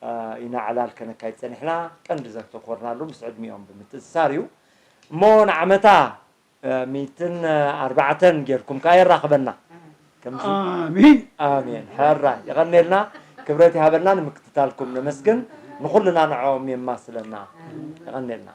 አ፣ ኢና ዕላል ከነካይድ ጸኒሕና። ቀንዲ ዘተኮርናሉ ምስ ዕድሚኦም ብምትእስሳር እዩ። እሞ ንዓመታ፣ አ፣ ሚእትን ኣርባዕተን ጌርኩም ከኣ የራኽበና። ከምዚ ኣሜን። ኣሜን። ሕራይ። የቐኔልና፣ ክብረት ይሃበልና፣ ንምክትታልኩም ነመስግን። ንኹልና ንዕኦም የማስለና። የቐኔልና።